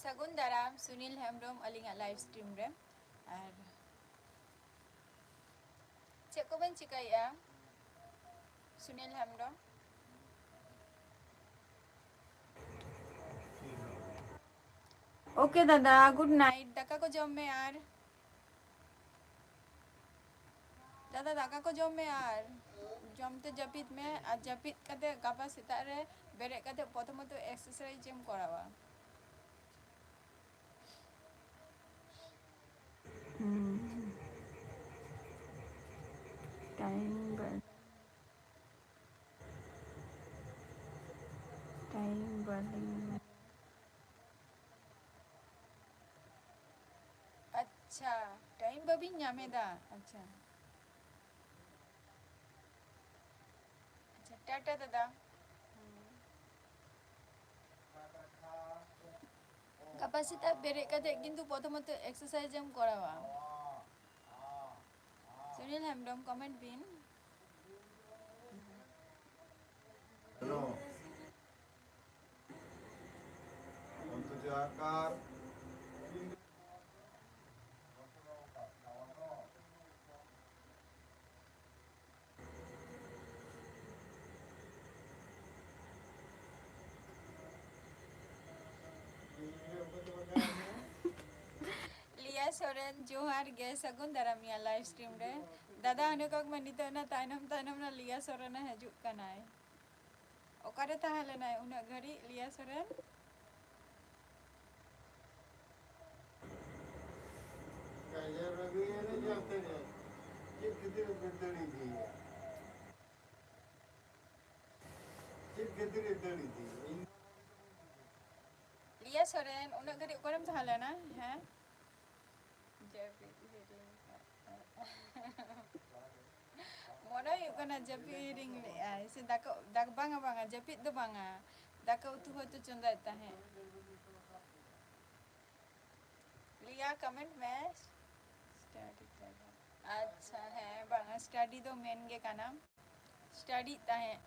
ᱥᱟᱹᱜᱩᱱ ᱫᱟᱨᱟᱢ ᱥᱩᱱᱤᱞ ᱦᱮᱢᱵᱨᱚᱢ ᱟᱹᱞᱤᱧᱟᱜ live stream ᱨᱮ᱾ ᱟᱨ ᱪᱮᱫ ᱠᱚᱵᱮᱱ ᱪᱤᱠᱟᱹᱭᱮᱫᱼᱟ ᱥᱩᱱᱤᱞ ᱦᱮᱢᱵᱨᱚᱢ? Okay ᱫᱟᱫᱟ, good night. ᱫᱟᱠᱟ ᱠᱚ ᱡᱚᱢ ᱢᱮ ᱟᱨ ᱫᱟᱫᱟ, ᱫᱟᱠᱟ ᱠᱚ ᱡᱚᱢ ᱢᱮ ᱟᱨ ᱡᱚᱢ ᱛᱮ ᱡᱟᱹᱯᱤᱫ ᱢᱮ, ᱟᱨ ᱡᱟᱹᱯᱤᱫ ᱠᱟᱛᱮ ᱜᱟᱯᱟ ᱥᱮᱛᱟᱜ ᱨᱮ ᱵᱮᱨᱮᱫ ᱠᱟᱛᱮ ᱯᱨᱚᱛᱷᱚᱢᱚᱛᱚ exercise ᱮᱢ ᱠᱚᱨᱟᱣᱟ᱾ ᱦᱩᱸ᱾ time ᱵᱟ-, time ᱵᱟᱹᱞᱤᱧ ᱟᱪᱪᱷᱟ, time ᱵᱟᱹᱵᱤᱱ ᱧᱟᱢ ᱮᱫᱟ᱾ ᱟᱪᱪᱷᱟ, ᱟᱪᱪᱷᱟ, ᱴᱟᱴᱟ ᱫᱟᱫᱟ᱾ ᱦᱩᱸ᱾ ᱜᱟᱯᱟ ᱥᱮᱛᱟᱜ ᱵᱮᱨᱮᱫ ᱠᱟᱛᱮ ᱠᱤᱱᱛᱩ ᱯᱨᱚᱛᱷᱚᱢᱚᱛᱚ exercise ᱮᱢ ᱠᱚᱨᱟᱣᱟ᱾ ᱥᱩᱱᱤᱞ ᱦᱮᱢᱵᱨᱚᱢ, comment ᱵᱤᱱ᱾ Hello. ᱚᱱᱛᱚ ᱡᱟᱦᱟᱠᱟᱨ᱾ ᱞᱤᱭᱟ ᱥᱚᱨᱮᱱ, ᱡᱚᱦᱟᱨ ᱜᱮ, ᱥᱟᱹᱜᱩᱱ ᱫᱟᱨᱟᱢ ᱤᱧᱟᱹᱜ live stream ᱨᱮ᱾ ᱫᱟᱫᱟ, ᱚᱱᱮ ᱠᱚ ᱢᱮ, ᱱᱤᱛᱚᱜ ᱚᱱᱟ ᱛᱟᱭᱱᱚᱢ ᱛᱟᱭᱱᱚᱢ ᱨᱮ ᱞᱤᱭᱟ ᱥᱚᱨᱮᱱ ᱮ ᱦᱤᱡᱩᱜ ᱠᱟᱱᱟᱭ᱾ ᱚᱠᱟᱨᱮ ᱛᱟᱦᱮᱸ ᱞᱮᱱᱟᱭ ᱩᱱᱟᱹᱜ ᱜᱷᱟᱹᱲᱤᱡ ᱞᱤᱭᱟ ᱥᱚᱨᱮᱱ? ᱠᱟᱡᱮ ᱨᱚᱵᱤ ᱮᱱᱮᱡ ᱧᱮᱞ ᱛᱮ ᱪᱮᱫ ᱠᱷᱟᱹᱛᱤᱨ ᱯᱮ ᱫᱟᱹᱲ ᱤᱫᱤᱭᱮᱭᱟ? ᱪᱮᱫ ᱠᱷᱟᱹᱛᱤᱨ ᱮ ᱫᱟᱹᱲ ᱤᱫᱤᱭᱮᱭᱟ? ᱤᱧ ᱞᱤᱭᱟ ᱥᱚᱨᱮᱱ, ᱩᱱᱟᱹᱜ ᱜᱷᱟᱹᱲᱤᱡ ᱚᱠᱟᱨᱮᱢ ᱛᱟᱦᱮᱸ ᱞᱮᱱᱟ? ᱦᱮᱸ? ᱡᱟᱹᱯᱤᱫ ᱦᱤᱲᱤᱧ ᱠᱟᱜ᱾ ᱢᱚᱱᱮ ᱦᱩᱭᱩᱜ ᱠᱟᱱᱟ ᱡᱟᱹᱯᱤᱫ ᱦᱤᱲᱤᱧ ᱞᱮᱫᱼᱟᱭ᱾ ᱥᱮ ᱫᱟᱠᱟ, ᱫᱟᱠ-, ᱵᱟᱝᱟ, ᱵᱟᱝᱟ, ᱡᱟᱹᱯᱤᱫ ᱫᱚ ᱵᱟᱝᱟ᱾ ᱫᱟᱠᱟ ᱩᱛᱩ ᱦᱚᱭᱛᱳ ᱪᱚᱸᱫᱟᱭᱮᱫ ᱛᱟᱦᱮᱸᱫ᱾ ᱞᱤᱭᱟ, comment ᱢᱮ᱾ Study ᱛᱟᱦᱮᱸ᱾ ᱟᱪᱪᱷᱟ, ᱦᱮᱸ, ᱵᱟᱝᱟ, study ᱫᱚ ᱢᱮᱱ ᱜᱮ ᱠᱟᱱᱟ᱾ Study ᱛᱟᱦᱮᱸᱫ᱾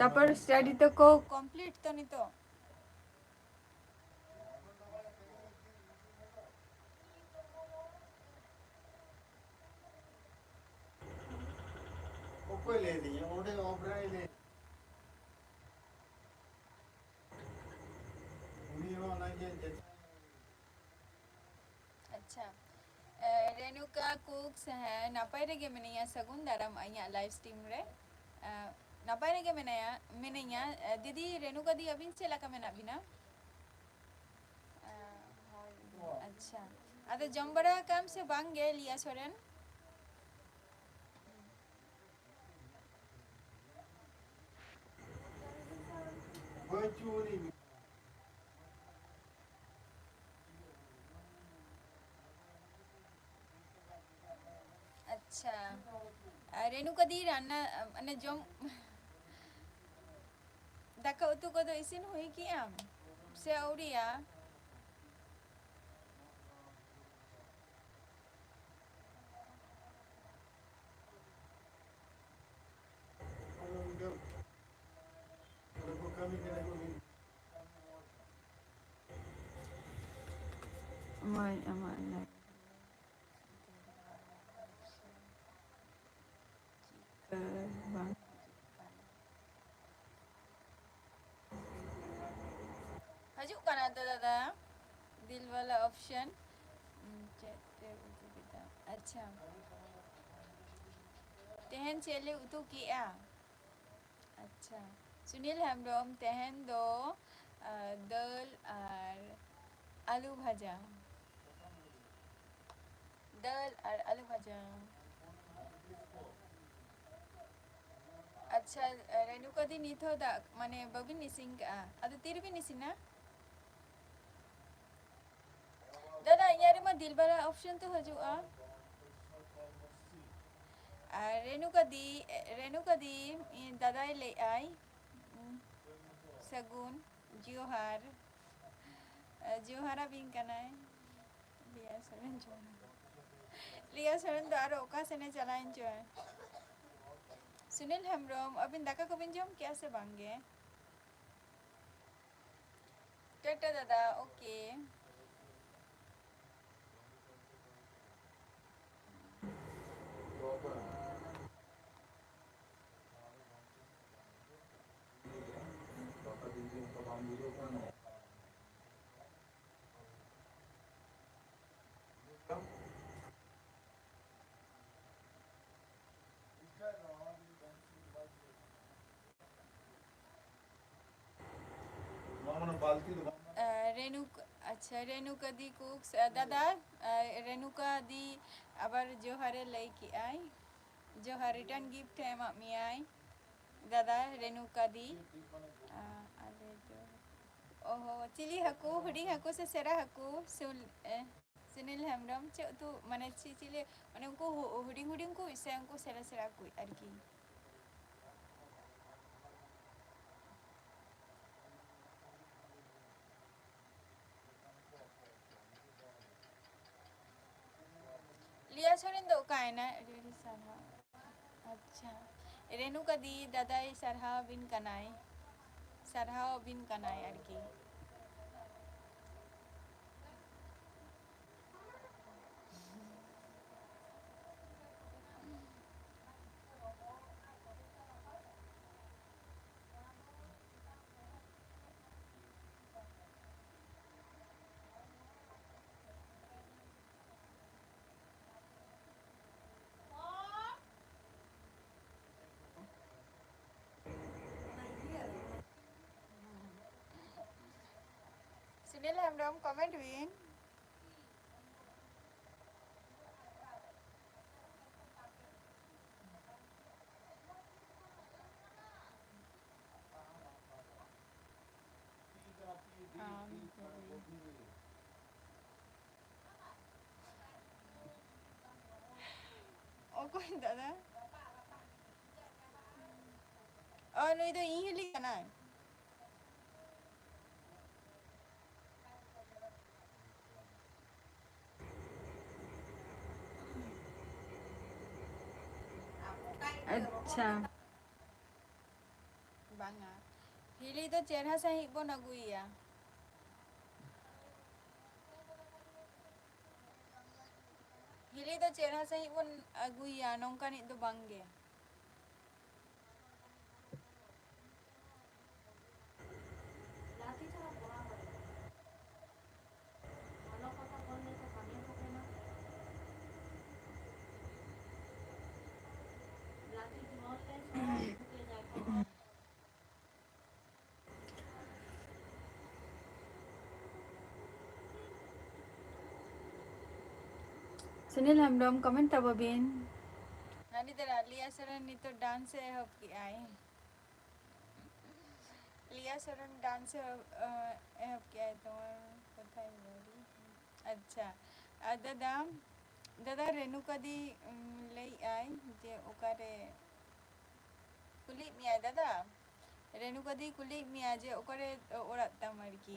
ᱛᱟᱨᱯᱚᱨ ᱥᱴᱟᱰᱤ ᱛᱟᱠᱚ ᱠᱚᱢᱯᱞᱤᱴ ᱛᱚ ᱱᱤᱛᱚᱜ? ᱚᱠᱚᱭ ᱞᱟᱹᱭ ᱫᱤᱧᱟ? ᱚᱸᱰᱮ ᱚᱵᱽᱨᱟᱭ ᱞᱟᱹᱭ᱾ ᱩᱱᱤ ᱦᱚᱸ ᱚᱱᱟᱜᱮ ᱡᱮ ᱟᱪᱪᱷᱟ᱾ ᱮ, ᱨᱮᱱᱩᱠᱟ ᱠᱩᱠᱥ, ᱦᱮᱸ, ᱱᱟᱯᱟᱭ ᱨᱮᱜᱮ ᱢᱮᱱᱟᱭᱟ᱾ ᱥᱟᱹᱜᱩᱱ ᱫᱟᱨᱟᱢ ᱤᱧᱟᱹᱜ ᱞᱟᱭᱤᱵᱷ ᱥᱴᱨᱤᱢ ᱨᱮ᱾ ᱮ, ᱱᱟᱯᱟᱭ ᱨᱮᱜᱮ ᱢᱮᱱᱟᱭᱟ, ᱢᱮᱱᱟᱹᱧᱟ᱾ ᱮ, ᱫᱤᱫᱤ ᱨᱮᱱᱩᱠᱟ ᱫᱤ, ᱟᱹᱵᱤᱱ ᱪᱮᱫ ᱞᱮᱠᱟ ᱢᱮᱱᱟᱜ ᱵᱤᱱᱟ? ᱮ, ᱦᱳᱭ, ᱟᱪᱪᱷᱟ᱾ ᱟᱫᱚ ᱡᱚᱢ ᱵᱟᱲᱟ ᱟᱠᱟᱜ ᱟᱢ ᱥᱮ ᱵᱟᱝ ᱜᱮ, ᱞᱤᱭᱟ ᱥᱚᱨᱮᱱ? ᱟᱪᱪᱷᱟ᱾ ᱟᱨ ᱨᱮᱱᱩᱠᱟ ᱫᱤ ᱨᱟᱱᱱᱟ, ᱢᱟᱱᱮ ᱡᱚᱢ, ᱫᱟᱠᱟ ᱩᱛᱩ ᱠᱚᱫᱚ ᱤᱥᱤᱱ ᱦᱩᱭ ᱠᱮᱜ ᱟᱢ ᱥᱮ ᱟᱹᱣᱨᱤᱭᱟ? ᱢᱟᱹᱭ, ᱟᱢᱟᱜ ᱞᱟᱭᱤᱵᱷ ᱪᱤᱠᱟᱹ ᱵᱟᱝ ᱦᱤᱡᱩᱜ ᱠᱟᱱᱟ? ᱦᱤᱡᱩᱜ ᱠᱟᱱᱟ ᱛᱚ ᱫᱟᱫᱟ, ᱫᱤᱞ ᱣᱟᱞᱟ ᱚᱯᱥᱚᱱ᱾ ᱩᱸ, ᱪᱮᱫ ᱯᱮ ᱩᱛᱩ ᱠᱮᱫᱟ? ᱟᱪᱪᱷᱟ, ᱛᱮᱦᱮᱧ ᱪᱮᱫ ᱞᱮ ᱩᱛᱩ ᱠᱮᱜᱼᱟ? ᱟᱪᱪᱷᱟ, ᱥᱩᱱᱤᱞ ᱦᱮᱢᱵᱨᱚᱢ, ᱛᱮᱦᱮᱧ ᱫᱚ, ᱟ, ᱫᱟᱹᱞ ᱟᱨ ᱟᱹᱞᱩ ᱵᱷᱟᱡᱟ᱾ ᱫᱟᱹᱞ ᱟᱨ ᱟᱹᱞᱩ ᱵᱷᱟᱡᱟ᱾ ᱟᱪᱪᱷᱟ, ᱨᱮᱱᱩᱠᱟ ᱫᱤ, ᱱᱤᱛ ᱦᱚᱸ ᱫᱟᱜ, ᱢᱟᱱᱮ, ᱵᱟᱹᱵᱤᱱ ᱤᱥᱤᱱ ᱠᱟᱜᱼᱟ? ᱟᱫᱚ ᱛᱤ ᱨᱮᱵᱤᱱ ᱤᱥᱤᱱᱟ? ᱫᱟᱫᱟ, ᱤᱧᱟᱹᱜ ᱨᱮᱢᱟ ᱫᱤᱞᱵᱟᱨᱟ ᱚᱯᱥᱚᱱ ᱛᱚ ᱦᱤᱡᱩᱜᱼᱟ᱾ ᱟᱨ ᱨᱮᱱᱩᱠᱟ ᱫᱤ, ᱨᱮᱱᱩᱠᱟ ᱫᱤ, ᱤᱧ ᱫᱟᱫᱟᱭ ᱞᱟᱹᱭᱮᱫᱼᱟᱭ, ᱩᱸ, ᱥᱟᱹᱜᱩᱱ ᱡᱚᱦᱟᱨ᱾ ᱡᱚᱦᱟᱨ ᱟᱹᱵᱤᱱ ᱠᱟᱱᱟᱭ᱾ ᱞᱤᱭᱟ ᱥᱚᱨᱮᱱ ᱡᱚᱦᱟᱨ᱾ ᱞᱤᱭᱟ ᱥᱚᱨᱮᱱ ᱫᱚ ᱟᱨᱚ ᱚᱠᱟ ᱥᱮᱱᱮ ᱪᱟᱞᱟᱣᱮᱱ ᱪᱚᱭ? ᱥᱩᱱᱤᱞ ᱦᱮᱢᱵᱨᱚᱢ, ᱟᱹᱵᱤᱱ ᱫᱟᱠᱟ ᱠᱚᱵᱤᱱ ᱡᱚᱢ ᱠᱮᱜᱼᱟ ᱥᱮ ᱵᱟᱝ ᱜᱮ? ᱴᱟᱴᱟ ᱫᱟᱫᱟ, okay᱾ ᱱᱚᱣᱟ ᱢᱟᱱᱮ ᱵᱟᱞᱛᱤ ᱫᱚ ᱵᱟᱝ᱾ ᱟᱨ ᱨᱮᱱᱩᱠ-, ᱟᱪᱪᱷᱟ, ᱨᱮᱱᱩᱠᱟ ᱫᱤ ᱠᱩᱠᱥ, ᱟᱨ ᱫᱟᱫᱟ, ᱟᱨ ᱨᱮᱱᱩᱠᱟ ᱫᱤ ᱟᱵᱟᱨ ᱡᱚᱦᱟᱨᱮ ᱞᱟᱹᱭ ᱠᱮᱜᱼᱟᱭ᱾ ᱡᱚᱦᱟᱨ, return gift ᱮ ᱮᱢᱟᱜ ᱢᱮᱭᱟᱭ ᱫᱟᱫᱟ ᱨᱮᱱᱩᱠᱟ ᱫᱤ᱾ ᱟᱨ ᱟᱞᱮ ᱫᱚ, ᱚᱦᱚ, ᱪᱤᱞᱤ ᱦᱟᱹᱠᱩ? ᱦᱩᱰᱤᱧ ᱦᱟᱹᱠᱩ ᱥᱮ ᱥᱮᱬᱟ ᱦᱟᱹᱠᱩ? ᱥᱩᱱ-, ᱮ, ᱥᱩᱱᱤᱞ ᱦᱮᱢᱵᱨᱚᱢ, ᱪᱮᱫ ᱩᱛᱩ, ᱢᱟᱱᱮ ᱪᱮᱫ ᱪᱤᱞᱤ, ᱢᱟᱱᱮ ᱩᱱᱠᱩ ᱦᱩ-, ᱦᱩᱰᱤᱧ ᱦᱩᱰᱤᱧ ᱠᱚ ᱥᱮ ᱩᱱᱠᱩ ᱥᱮᱬᱟ ᱥᱮᱬᱟ ᱠᱚ ᱟᱨᱠᱤ? ᱞᱤᱭᱟ ᱥᱚᱨᱮᱱ ᱫᱚ ᱚᱠᱟᱭᱮᱱᱟᱭ? ᱟᱹᱰᱤ ᱟᱹᱰᱤ ᱥᱟᱨᱦᱟᱣ᱾ ᱟᱪᱪᱷᱟ, ᱨᱮᱱᱩᱠᱟ ᱫᱤ ᱫᱟᱫᱟᱭ ᱥᱟᱨᱦᱟᱣ ᱵᱤᱱ ᱠᱟᱱᱟᱭ, ᱥᱟᱨᱦᱟᱣ ᱵᱤᱱ ᱠᱟᱱᱟᱭ ᱟᱨᱠᱤ᱾ ᱥᱩᱱᱤᱞ ᱦᱮᱢᱵᱨᱚᱢ, comment ᱵᱤᱱ᱾ ᱟᱢ ᱛᱮᱜᱮ᱾ ᱚᱠᱚᱭ ᱫᱟᱫᱟ? ᱚ, ᱱᱩᱭ ᱫᱚ ᱤᱧ ᱦᱤᱞᱤ ᱠᱟᱱᱟᱭ᱾ ᱟᱪᱪᱷᱟ᱾ ᱟᱪᱪᱷᱟ᱾ ᱵᱟᱝᱟ, ᱦᱤᱞᱤ ᱫᱚ ᱪᱮᱨᱦᱟ ᱥᱟᱺᱦᱤᱡ ᱵᱚᱱ ᱟᱹᱜᱩᱭᱮᱭᱟ᱾ ᱦᱤᱞᱤ ᱫᱚ ᱪᱮᱨᱦᱟ ᱥᱟᱺᱦᱤᱡ ᱵᱚᱱ ᱟᱹᱜᱩᱭᱮᱭᱟ, ᱱᱚᱝᱠᱟᱱᱤᱡ ᱫᱚ ᱵᱟᱝᱜᱮ᱾ ᱥᱩᱱᱤᱞ ᱦᱮᱢᱵᱨᱚᱢ, comment ᱛᱟᱵᱚ ᱵᱤᱱ᱾ ᱦᱟᱹᱱᱤ ᱫᱚ ᱞᱤᱭᱟ ᱥᱚᱨᱮᱱ ᱱᱤᱛᱚᱜ dance ᱮ ᱮᱦᱚᱵ ᱠᱮᱜᱼᱟᱭ᱾ ᱞᱤᱭᱟ ᱥᱚᱨᱮᱱ dance ᱮ, ᱮᱦᱚᱵ ᱠᱮᱜᱼᱟᱭ, ᱛᱳᱢᱟᱨ ᱠᱚᱛᱷᱟᱭ ᱵᱚᱞᱤ᱾ ᱟᱪᱪᱷᱟ, ᱟᱨ ᱫᱟᱫᱟ, ᱫᱟᱫᱟ ᱨᱮᱱᱩᱠᱟ ᱫᱤ, ᱩᱢ, ᱞᱟᱹᱭᱮᱜᱼᱟᱭ ᱡᱮ ᱚᱠᱟᱨᱮ, ᱠᱩᱞᱤᱭᱮᱫ ᱢᱮᱭᱟᱭ ᱫᱟᱫᱟ, ᱨᱮᱱᱩᱠᱟ ᱫᱤ ᱠᱩᱞᱤᱭᱮᱫ ᱢᱮᱭᱟ ᱡᱮ ᱚᱠᱟᱨᱮ ᱚᱲᱟᱜ ᱛᱟᱢ ᱟᱨᱠᱤ᱾